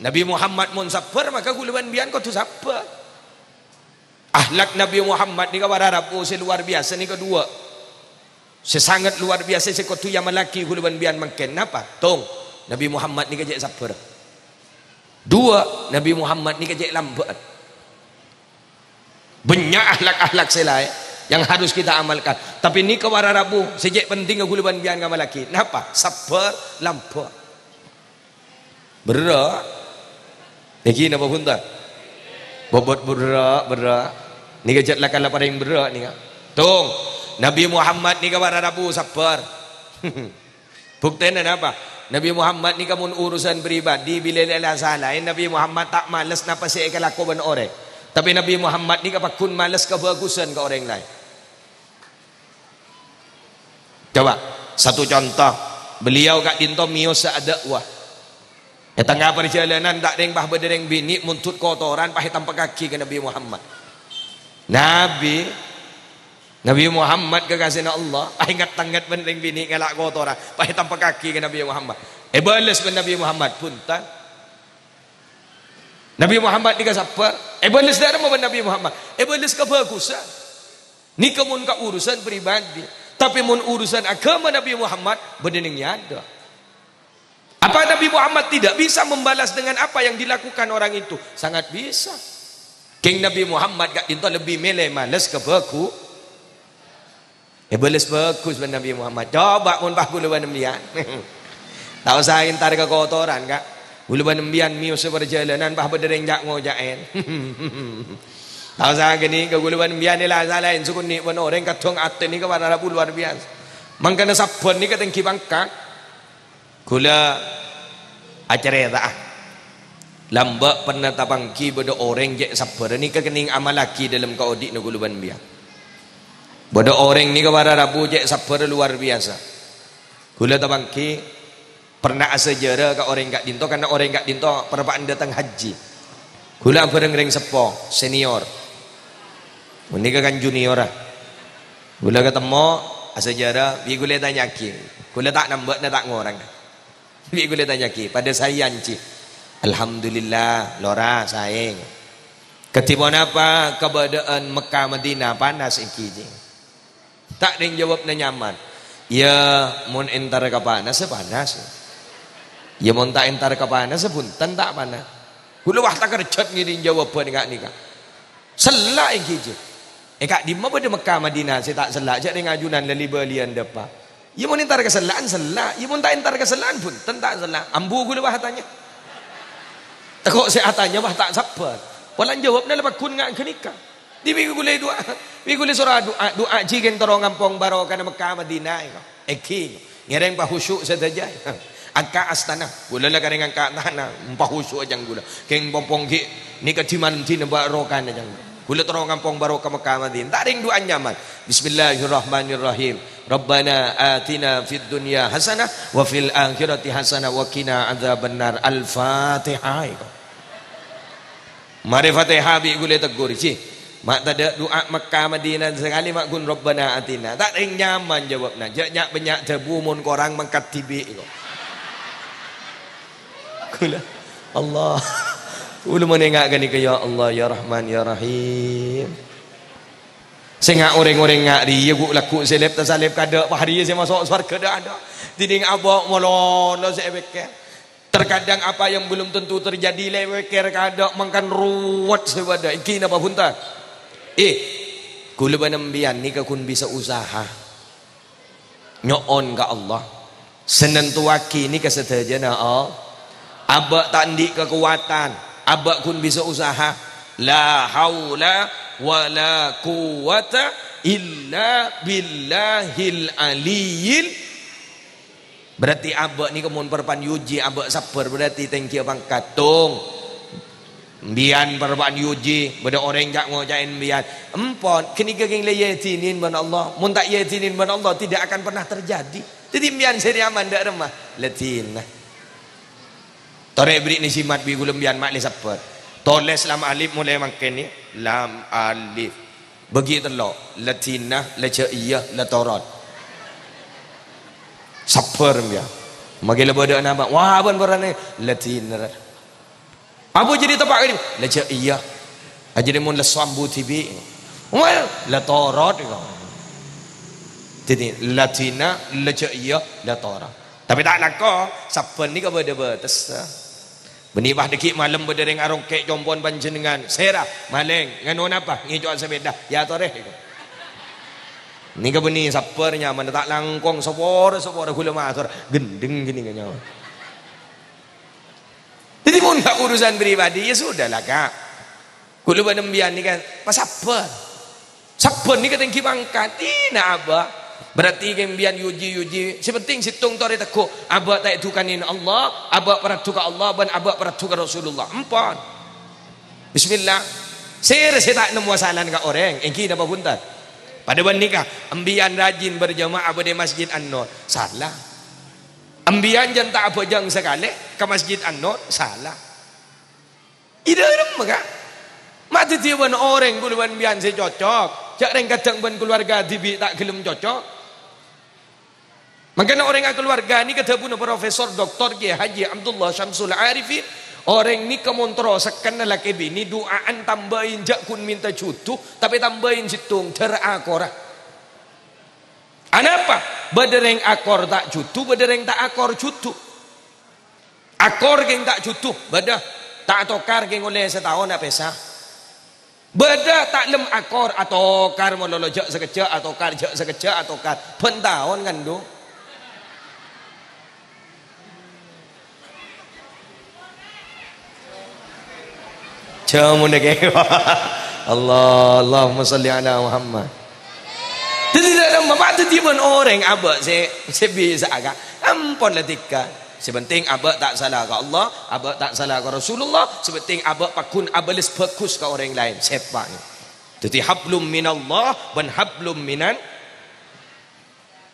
Nabi Muhammad mon sabbhâr, maka ghulâ bân embiyan kodhu sabbhâr. Akhlak Nabi Muhammad nèka para rabu sè luar biasa nèka dua. Sè sanget luar biasa sè kodhu èamallaghi ghulâ bân embiyan mangkèn. Napa? Tong, Nabi Muhammad nèka cè' sabbhâr. Dua, Nabi Muhammad nèka cè' lambâ'ân. Bânnya' akhlak-akhlak sè laèn yang harus kita amalkan. Tapè nèka para rabu sè cè' pentingnga ghulâ bân embiyan ngamallaghi. Napa? Sabbhâr, lambâ'. Berrâ'. Nèkè napa bhunten? Bobot berrâ', berrâ'. Nèka jhât la kala parèng berrâ' nèka. Tong, Nabi Muhammad nèka para rabu sabbhâr. Buktèna napa? Nabi Muhammad nèka mon urusan pribadi, bilâ la sala, Nabi Muhammad ta' males napa sè èkalako bân orèng. Tapè Nabi Muhammad nèka pagghun males kabhâghusân ka orèng laèn. Coba, satu contoh, beliau ka'dinto mèyosa adâ'wah. È tengnga parjhâlânan ta' rèng pas bâdâ rèng binè' mondhut kotoran pas ètampèkaghi ka Nabi Muhammad. Nabi, Nabi Muhammad kekasèna Allah, pas ènget-tengnget bân rèng binè' ngala' kotoran, pas ètampèkaghi ka Nabi Muhammad. Èbâles bân Nabi Muhammad, "Bhunten." Nabi Muhammad nèka sabbhâr, èbâles dâ' remma bân Nabi Muhammad, èbâles kabhâghusân. Nèka mon ka urusan pribadi. Tapè mon urusan aghâma Nabi Muhammad, bâdâ neng è adâ'. Apa Nabi Muhammad tidak bisa membalas dengan apa yang dilakukan orang itu? Sangat bisa. Kèng Nabi Muhammad ka'dinto lebbi mèlè males kabhâghu-, èbâles bhâghus bân Nabi Muhammad. Coba mon pas ghulâ bân embiyan. Ta' osa èntar ka kotoran, Ka'. Ghulâ bân embiyan mèyosa parjhâlânan pas bâdâ rèng ca'-ngoca'èn. Ta' osa ghânèka ghulâ bân embiyan èla-salaèn sakonè' bân orèng kadhâng atè nèka para rabu luar biasa. Mangkana sabbhân nèka tèngghi pangkat. Ghulâ acarèta'a. Lambâ' pernah tapangghi bâdâ orèng cè' sabbhârâ nèka kennèng amallaghi dâlem kaodi'na ghulâ bân embiyan. Bâdâ orèng nèka para rabu cè' sabbhârâ luar biasa. Ghulâ tapangghi pernah asajârâ ka orèng ka'dinto, karna orèng ka'dinto parappa'na dâteng hajji. Ghulâ abhâreng rèng seppo, senior. Ghânèka kan junior, ah. Ghulâ katemmo, asajârâ, bi' ghulâ ètanya'aghi. Ghulâ ta' nambâ' na ta' ngorang. Bi' ghulâ ètanya'aghi, padâ saè, Ji? Alhamdulillah, lora saè. Kadhi ponapa kabâdâ'ân Mekkah Madinah? Panas èngghi, Ji. Ta' rèng jâwâbna nyaman. Iyâ, mon entar ka panas, ya panas. Iyâ, mon ta' entar ka panas, ya bhunten ta' panas. Ghulâ wah takerjhât ngèrèng jâwâbhân ka'nèka. Sella' èngghi, Ji. È ka'dimma bâdâ Mekkah Madinah sè ta' sella', jhâ' rèng ajunan la li-bâliyân dâpa'. Iyâ, mon entar ka sella'an, sella'. Iyâ, mon ta' entar ka sella'an, bhunten ta' sella'. Ambu ghulâ wah atanya. Tako' sè atanya wah ta' sabbhâr. Polana jâwâbna la pagghun nga' ghânèka. Dhibi' ghulâ du'a. Bi' ghulâ soro du'a, du'a jhi kèng terro ngampong barokana Mekkah Madinah, èko. Èngghi, ngèrèng pahusu' sadhâjâ. Angka' astana. Ghulâ la karèng angka' tana, pahusu' ajâng ghulâ. Kèng pompong ghi' nèka dhiman dhina barokana ajâng. Ghulâ terro ngampong barokah Mekkah Madinah. Ta' rèng du'a nyaman. Bismillahirrahmanirrahim. Rabbana atina fid dunya hasanah wa fil akhirati hasanah wa qina adzabannar. Al-Fatihah, èko. Marè Fatihah bi' ghulâ tegghur, "Ji, ma' tadâ' du'a Mekkah Madinah sakalè, ma' ghun Rabbana atina." Ta' rèng nyaman jâwâbna. Jhâ' nya'-bânnya' dhâbu mon korang mangkat dhibi', kok. Ghulâ, Allah. Ghulâ mon enga' ghânèka, ya Allah, ya Rahman, ya Rahim. Sènga' orèng-orèng nga' rèya ghu'-lagghu' sè lep-tasalep kadâ' pahariyâ sè maso' sowarghâ dâ'-adâ'. Dhinèng abâ' malolo sè èpèkkèr. Terkadang apa yang belum tentu terjadi lè èpèkkèr kadâ' mangkana ruwet sè bâdâ. Èngghi napa bhunten? Eh, kaulâ bân sampèyan nèka ghun bisa usaha. Nyo'on ka Allah. Sè nantowaghi nèka sadhâjâna, oh. Abâ' ta' andi' kakowadhân, abâ' ghun bisa usaha. La haula wa la quwwata illa billahil aliyyil. Berarti abâ' nèka mon parappa'na nyojhi, abâ' sabbhâr, berarti tèngghiyâ pangkat, tong. Sampèyan parappa'na nyojhi, bâdâ orèng ca'-ngoca'è sampèyan. Empon, ghânèka ghing la èidinin bân Allah. Mon ta' èidinin bân Allah, tidak akan pernah terjadi. Dhâddhi sampèyan sè rèya mandhâr remma, la dina. Torè bherri'na jimat bi' kaulâ sampèyan ma' lè sabbhâr. Tolès lam alif molaè mangkèn, lam alif. Bâgi tello', la dina, la jâ' iyâ, la torot. Sabbhâr sampèyan. Maghi la bâdâ napa? Wah, bân bârâna, la dina. Apa jadi teppa' kènè? La jâ' iyâ. Ajâriyâ mon lesso ambu dhibi'. Wah, la torot. Dhâddhi, la dina, la jâ' iyâ, la torot. Tapè ta' langkong, sabbhân nèka bâdâ bâtessa. Bânnè pas dâgghi' malem bâdâ rèng arongkè' compo'na panjhennengngan. Sèra, malèng, nganu napa? Ngèco'a sapèda. Yâ torè. Nèka bânnè sabbhâr nyamana ta' langkong, sapora-sapora kaulâ mator. Ghendheng ghânèka nyamana. Dhâddhi, mon ka urusan pribadi, ya sudahlah, Ka'. Kaulâ bân sampèyan nèka pasabbhâr. Sabbhân nèka tèngghiyâ pangkat, dina abâ'. Berarti sampèyan nyojhi-nyojhi, sè pentèng sèttong torè tegghu'. Abâ' ta' èdukanè Allah, abâ' paraddhu ka Allah, bân abâ' paraddhu ka Rasulullah. Empon. Bismillah. Sèra sè ta' nemmowa salana ka orèng, èngghi napa bhunten? Padâ bân nèka, sampèyan rajin berjamaah bâdâ è Masjid An-Nur. Sala. Sampèyan jhân ta' abhâjâng sakalè ka Masjid An-Nur, sala. È dâlem, Ka'. Ma' dhâddhiyâ bân orèng kaulâ bân sampèyan sè cocok. Jhâ' rèng kadhâng bân kalowarga dhibi' ta' ghellem cocok. Mangkana orèng akalowarga nèka dhâbuna Profesor Doktor Kiai Haji Abdullah Syamsul Arifin, orèng nèka mon terro sakèna lakè binè du'a'an tambâi jhâ' ghun mènta juduh, tapè tambâi sèttong, dâr akora. Anapa? Bâdâ rèng akor ta' juduh, bâdâ rèng ta' akor juduh. Akor ghing ta' juduh, bâdâ. Ta' atokar ghing ollè sataon apèsa. Bâdâ ta' lem akor, atokar malolo jhâ' sakejjhâ', atokar jhâ' sakejjhâ', atokar. Bân taon ngandung. Jhâ' mon dâgghi'. Allah, Allahumma shalli ala Muhammad. Dhâddhi, dâ' remma, Pak, dhâddhi bân orèng abâ' sè, sè bisa'a, Ka'. Ampon la dhika. Sè pentèng abâ' ta' sala ka Allah, abâ' ta' sala ka Rasulullah, sè pentèng abâ' pagghun abâles bhâghus ka orèng laèn. Sèpa'. Dhâddhi hablum minallah bân hablum minan.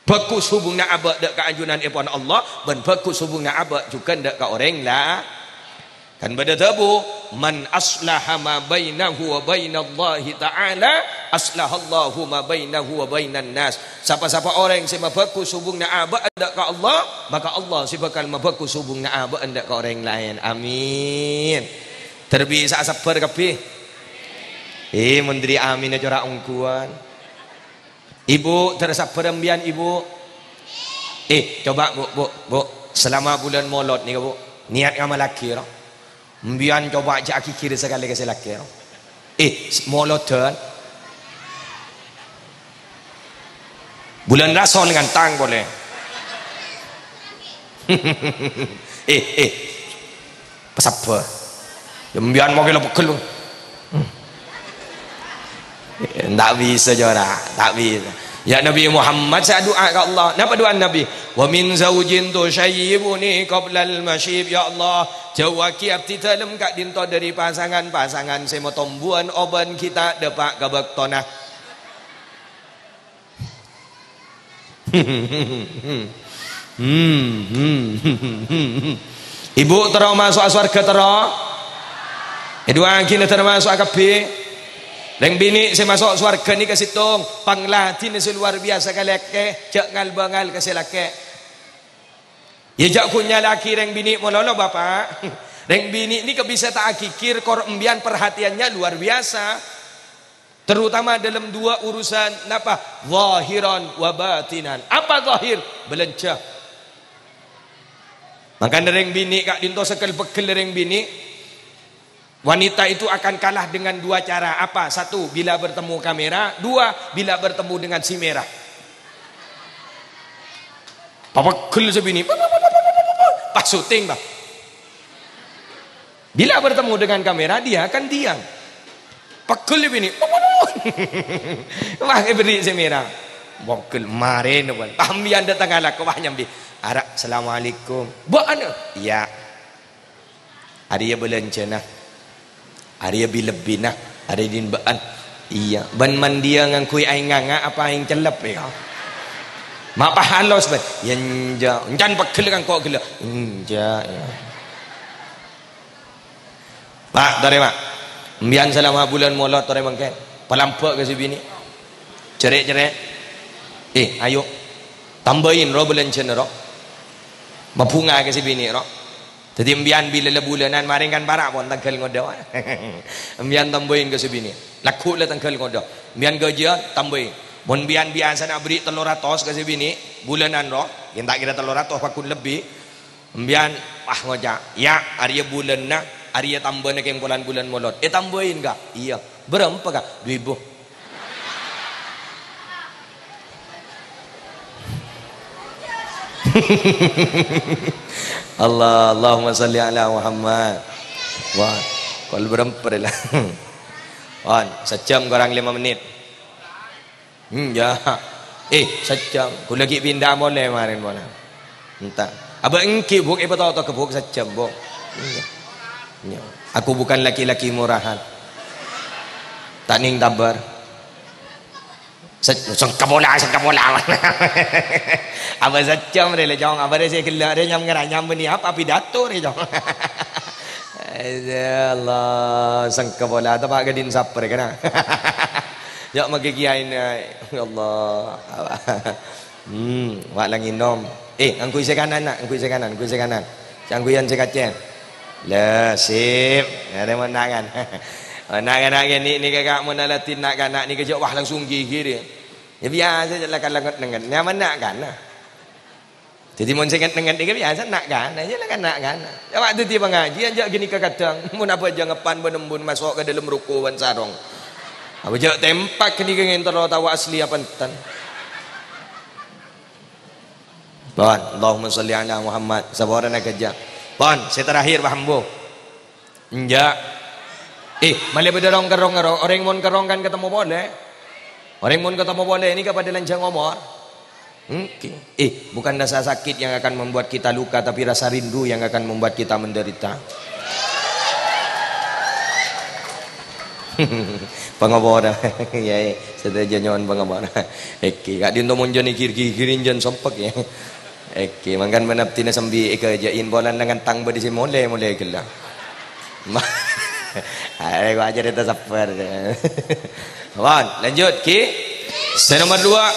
Bhâghus hubunganna abâ' dâ' ka ajunan èpon Allah, bân bhâghus hubunganna abâ' jhughân dâ' ka orèng la-, Kan bâdâ dhâbu, "Man aslaha ma bainahu wa bainallahi ta'ala, aslahallahu ma bainahu wa bainan nas." Sapa-sapa orèng sè mabhâghus hubunganna abâ' dâ' ka Allah, maka Allah sè bhâkal mabhâghus hubunganna abâ' dâ' ka orèng laèn. Amin. Terbi sa-, sabbhâr kabbhi. Eh, mon dhâri aminna cora' ongghuwân. Ibu, terro sabbhâr sampèyan, Ibu. Eh, coba, Bu, Bu, Bu. Selama bulân Molod nèka, Bu, niat ngamallaghi, ro. Sampèyan coba jhâ' aghighir sakalè ka sè lakè, ro. Eh, s-, Molodhân. Bulân Rasol ngantang polè. Eh, eh. Pasabbhâr. Sampèyan mangkèla pegghel. Hmm. Eh, ta' bisa, jhâ' ra, ta' bisa. Ya Nabi Muhammad sè adu'a ka Allah. Napa du'ana Nabi? "Wa min zaujin tusyayyibuni qablal masyib." Ya Allah, jhâuwâghi abdhi dâlem ka'dinto dhâri pasangan-pasangan sè matombuwân obân ghi' ta' dâpa' ka bâktona. Hmm, hmm, hmm, hmm, hmm. Ibu terro maso'a sowarghâ terro? Èdu'aaghina terro maso'a kabbhi. Rèng binè' sè maso' sowarghâ nèka sèttong, pangladhinna sè lowar biyasa ka lakè, jhâ' ngal-bângal ka sè lakè. Iyâ, jhâ' ghun nyala'aghi rèng binè' malolo, Bapa'. Rèng binè' nèka bisa ta' aghighir, kor embiyan perhatiannya luar biasa. Terutama dalam dua urusan, napa? Zahiran wa batinan. Apa zahir? Belanja. Mangkana rèng binè' ka'dinto segel-pegel rèng binè'. Wanita itu akan kalah dengan dua cara. Apa? Satu, bila bertemu kamera. Dua, bila bertemu dengan si merah. Papegel sè binè'. Pas syuting, Pak. Bila bertemu dengan kamera, dia akan diam. Pegel binè'. Wah, èberri' sè merah. Pegel marèna, pon. Pas sampèyan dâteng alako, wah, nyambi. "Ara, assalamualaikum." "Bâ'na?" "Iyâ." "Arèya bâlânjhâna. Arèya bi-lebbina. Arèya din bâ'ân." "Iyâ." "Bân mandiyâ ngangghuy aèng nganga' apa aèng cellep, yâ?" Ma' pas halos, bân. "Yâ, enjâ'." Èncana pegel kan ko' ghellâ'. "Enjâ', yâ." Pak, torè, Pak. Sampèyan salama bulân Molod torè mangkèn. Palambâ' ka sè binè'. Cerrè'-cerrè'. "Eh, ayo. Tambâi, ro, bâlânjhâna, ro. Mabhunga ka sè binè', ro." Dhâddhi sampèyan bilâ la bulânan marèng kan para' pon tangghâl ngodâ. Sampèyan tambâi ka sè binè'. Lagghu' la tangghâl ngodâ. Sampèyan ghâjiyân tambâi. Mon sampèyan biyasana aberri' tello ratos ka sè binè', bulânan, ro. Yâ, ta' kèra tello ratos, pagghun lebbi. Sampèyan, wah, ngoca', "Yâ, arèya bulânna, arèya tambâna kèng polana bulân Molod." "Ètambâi, Ka'?" "Iyâ." "Bârâmpa, Ka'?" "Dhu èbu." Allah, Allahumma shalli ala Muhammad. Wah, kol bârâmpa la. Wan, sajjhâm korang lèma mennit. Hmm, yâ. Eh, sajjhâm. Ghulâ ghi' pinda molè marèn, pon. Enta. Abâ' èngghi, Bu', èpatoto ka, Bu', sajjhâm, Bu'. Iyâ. Iyâ. Aku bukan laki-laki murahan. Ta' nèng tabâr. Se-, sengka pola, sengka pola. Abâ' sajjhâm rè, lè, Cong. Abâ' rè sè ghellâ' rè nyam-ngaranyam bânnè apa pidato rè, Cong. Ya Allah, sengka pola. Teppa' ka din sapper, kana. Ya, mangkè kiyaèna. Ya Allah. Hmm, wa' la ngènom. Eh, ngangghuy sè kanan, Na', ngangghuy sè kanan, ngangghuy sè kanan. Sè ngangghuyan sè kacèn. La, sip. Arè mon na' kan. Mon na' kan, na' kan, ni-, nèka, Ka', mon aladhin na'-kana' nèka jhâ', wah, langsung ghighir, yâ. Yâ, biyasa jhâ' la kan lenget-lenget. Nyaman na'-kana'. Dhâddhi mon sè nget-nenget nèka biyasa na'-kana', yâ la kan na'-kana'. Yâ, wa' dhâddhi pangajiân jhâ' ghânèka kadhâng, mon abhâjâng eppan bân embun maso' ka dâlem ruko bân sarong. Apa jhâ' tempak ghânèka ngènter lo tao asli apa enten. Pon, Allahumma shalli ala Muhammad. Saporana ghâjâ. Pon, sè terakhir, Pak Ambo. Enjâ'. Eh, malè bâdâ rong-kerrong, orèng mon kerrong kan katemmo polè. Orèng mon katemmo polè nèka padâ lanjhâng omor. Oke. Eh, bukan rasa sakit yang akan membuat kita luka, tapi rasa rindu yang akan membuat kita menderita. Pangapora. Yâ, eh, sadhâjâ nyo'on pangapora. Oke, ka'dinto mon jhân gir-gigirin jhân sompek, yâ. Èkè, mangkana bân abdhina sambi èkajâ'in polana ngantang bâdâ sè molè, molè ghellâ'. Ma-, arè, kok ajhâr ètasabbhâr. Wan, lanjut, Ki. Sè nomor dua,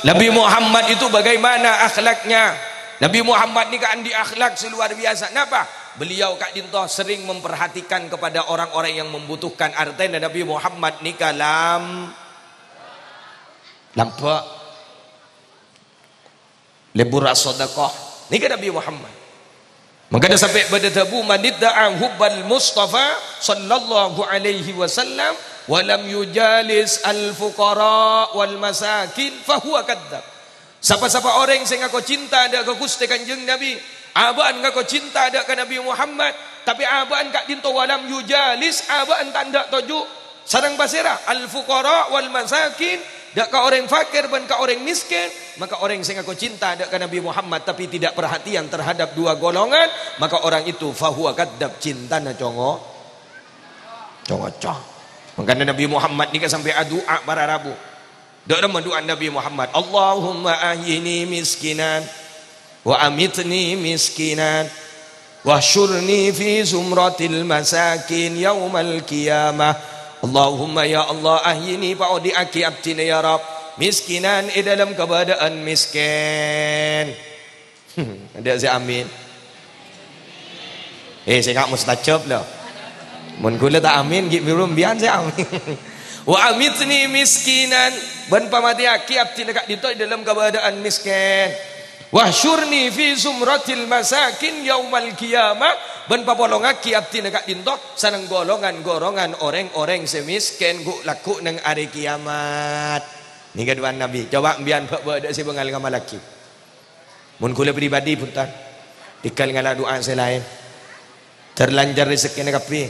Nabi Muhammad itu bagaimana akhlaknya? Nabi Muhammad nèka andi' akhlak sè luar biasa. Napa? Beliau ka'dinto sering memperhatikan kepada orang-orang yang membutuhkan. Artèna Nabi Muhammad nèka lam-, lambâ'. Lebbur as-sadaqah. Nèka Nabi Muhammad. Mangkana sampè' bâdâ dhâbu, "Man idda'a hubbal Mustafa sallallahu alaihi wasallam wa lam yujalis al-fuqara wal masakin fa huwa kadzdzab." Sapa-sapa orèng sè ngako cinta dâ' ka Ghustè Kanjeng Nabi, abâ'na ngako cinta dâ' ka Nabi Muhammad, tapè abâ'na ka'dinto wa lam yujalis, abâ'na ta' endâ' toju'. Sareng pasèra? Al-fuqara wal masakin, dâ' ka orèng fakir bân ka orèng mèskèn, maka orèng sè ngako cinta dâ' ka Nabi Muhammad, tapi tidak perhatian terhadap dua golongan, maka orang itu fahuwa kadzdzab, cintana congo-, congoco. Mangkana Nabi Muhammad nèka sampè' adu'a para rabu. Dâ' remma du'a Nabi Muhammad, "Allahumma ahyini miskinan." "Wa amitni miskinan, wahsyurni fi zumratil masakin yaumal qiyamah." Allahumma, ya Allah, ahyini, paodi'aghi abdhina, ya Rabb, miskinan, è dâlem kabâdâ'ân mèskèn. Adâ' sè amin. Eh, sè nga' mustajab, lho. Mon ghulâ ta' amin, ghi' buru sampèyan sè amin. Wa amitni miskinan, bân pamatèyaghi abdhina ka'dinto è dhâlem kabâdâ'ân mèskèn. Wahsyurni fi zumratil masakin yaumal qiyamah, bân papolongaghi abdhina ka'dinto sareng golongan-golongan orèng-orèng sè mèskèn ghu'-lagghu' neng arè kiyamat. Nèka du'ana Nabi, coba' embiyân bâ'-bâdâ sè bângal ngamallaghi. Mon kaulâ pribadi, bhunten, tèghâl ngala' du'a sè laèn. Dâr lancar rezekkèna kabbhi.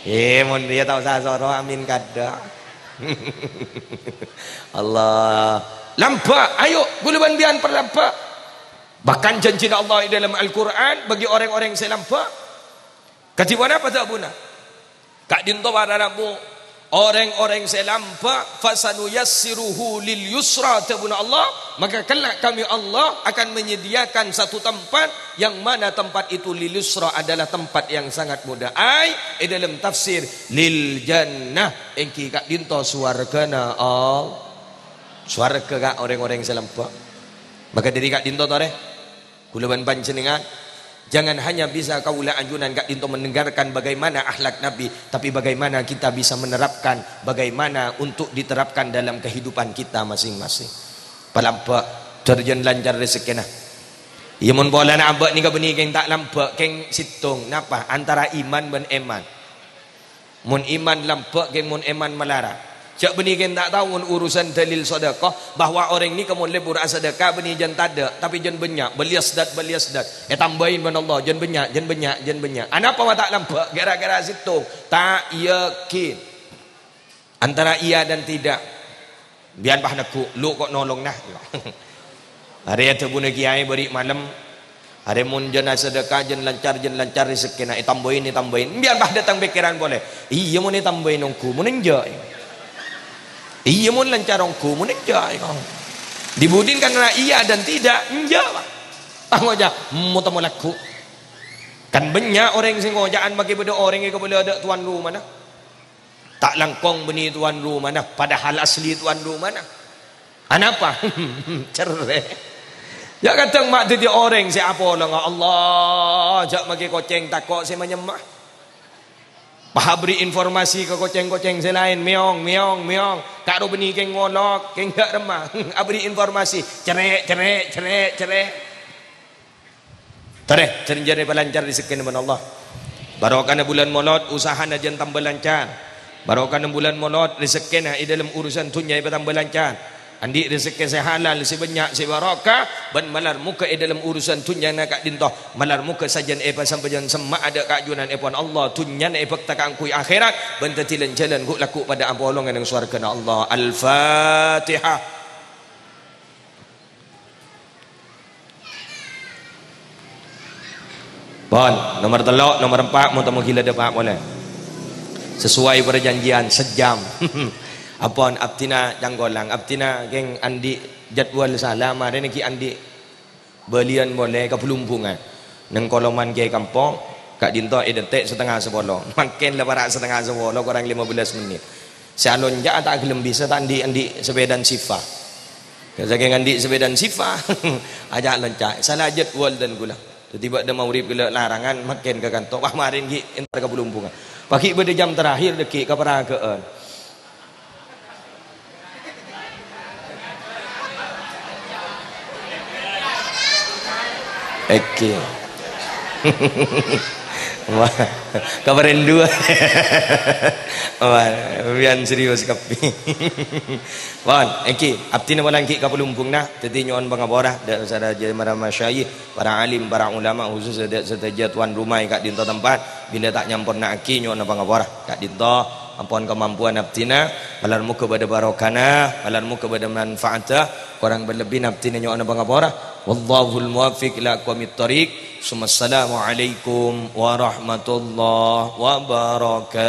Eh, mon rèya ta' osa soro, amin kadhâ'. Allah. Lambâ', ayo, kaulâ bân biyân parlambâ'. Bahkan janjina Allah è dhâlem Al-Qur'an bagi orèng-orèng sè lambâ'. Kadhi ponapa dhâbuna? Ka'dinto para rabu, orèng-orèng sè lambâ', "Fasanuyassiruhu lil yusra," dhâbuna Allah, "maka kelak Kami Allah akan menyediakan satu tempat, yang mana tempat itu lil yusra adalah tempat yang sangat mudah." Ai, è dhâlem tafsir, lil jannah, èngghi ka'dinto sowarghâna Allah. Sowarghâ ka orèng-orèng sè lambâ'. Maka dhâri ka'dinto torè. Kaulâ bân panjhennengngan, jangan hanya bisa kaulâ ajunan ka'dinto mendengarkan bagaimana akhlak Nabi, tapi bagaimana kita bisa menerapkan, bagaimana untuk diterapkan dalam kehidupan kita masing-masing. Palambâ', dâr jân lancar rezekkèna. Iyâ, mon polana abâ' nèka bânnè kèng ta' lambâ', kèng sèttong. Napa? Antara iman bân èman. Mon iman lambâ' kèng mon èman malarat. Jhâ' bânnè kèng ta' tao mon urusan dalil sedekah, bahwa orèng nèka mon lebur asadekah bânnè jân tadâ', tapè jân bânnya', bal yazdad, bal yazdad. Ètambâi bân Allah, jân bânnya', jân bânnya', jân bânnya'. Anapa ma' ta' lambâ'? Gara-gara sèttong. Ta' yakin. Antara iya dan tidak. Biyân pas neggu', "Lu ko' nolong, nah." Arè adhâbuna kiyaè bâri' malem. Arè mon jân asadekah, jân lancar, jân lancar rezekkèna, ètambâi, ètambâi. Biyân pas dâteng pèkkèran polè. Iyâ, mon ètambâi ongghu, mon enjâ'. Iyâ, mon lancar ongghu, mon enjâ'. Dibudin karena iya dan tidak, enjâ', Pak. Tang oca', mo tamo lagghu'. Kan bânnya' orèng sè ngoca'an makè bâdâ orèng è kabâlâ adâ' tuan rumana. Ta' langkong bânnè tuan rumana, padahal asli tuan rumana. Anapa? Cerrè. Yâ kadhâng ma' dhâddhi orèng sè apolonga, "Allah, jhâ' makè kocèng tako' sè manyemma." Pas abri informasi ka kocèng-kocèng sè laèn, "Mèyong, mèyong, mèyong. Ka'ro bânnè kèng ngolok, kèng jhâ' remma." Abri informasi, cerrè', cerrè', cerrè', cerrè'. Torè, jân-jân èpalancar rezekkèna bân Allah. Barokana bulân Molod, usahana jân tamba lancar. Barokana bulân Molod, rezekkèna è dhâlem urusan dhunnya èpatamba lancar. Andi' rezekkè sè halal, sè bânnya', sè barokah, bân malar moghâ è dhâlem urusan dhunnyana ka'dinto. Malar moghâ sajân èpasampajân semma' adâ' kaajunan èpon Allah, dhunnyana èbhâkta kaangghuy akhèrat, bân dhâddhi lan-jhâlân ghu'-lagghu' padâ apolonga neng sowarghâna Allah. Al-Fatihah. Pon, nomer tello', nomer empa', moto-moghi la dâpa' polè. Sesuai perjanjian, sejam. Ampon, abdhina cangkolang, abdhina kèng andi' jadwal sala, marèna ghi' andi' bâliyân polè ka Blumbungan. Neng koloman kèyaè kampong, ka'dinto è dântè' satengnga sapolo. Mangkèn la para' satengnga sapolo, korang lima belas menit. Sè alonca'a ta' ghellem bisa, ta' andi'-andi' sepèdana Siva. Sakèng andi' sepèdana Siva, aja' lonca'. Sala jadwal dân kaulâ. Dhâddhi bâ'dâ maghrib ghellâ' larangan, mangkèn ka kanto. Wah, marèn ghi' entar ka Blumbungan. Paghi' bâdâ jam terakhir dâgghi' ka Paragâ'ân. Oke. Wah, kabarèn dua. Wah, biyân serius kabbhi. Pon, èngghi, abdhina molang ghi' ka Blumbungnga, dhâddhi nyo'on pangapora, dâ' sadhâjâ para masyayikh, para alim, para ulama, khusus dâ' sadhâjâ tuan rumah è ka'dinto tempat, bilâ ta' nyamporna'aghi nyo'ona pangapora. Ka'dinto, ampon kamampuan abdhina, malar moghâ bâdâ barokana, malar moghâ bâdâ manfaatta, korang bân lebbina abdhina nyo'ona pangapora. Wallahul muwaffiq ila aqwamit thariq. Tsummassalamualaikum warahmatullahi wabarakatuh.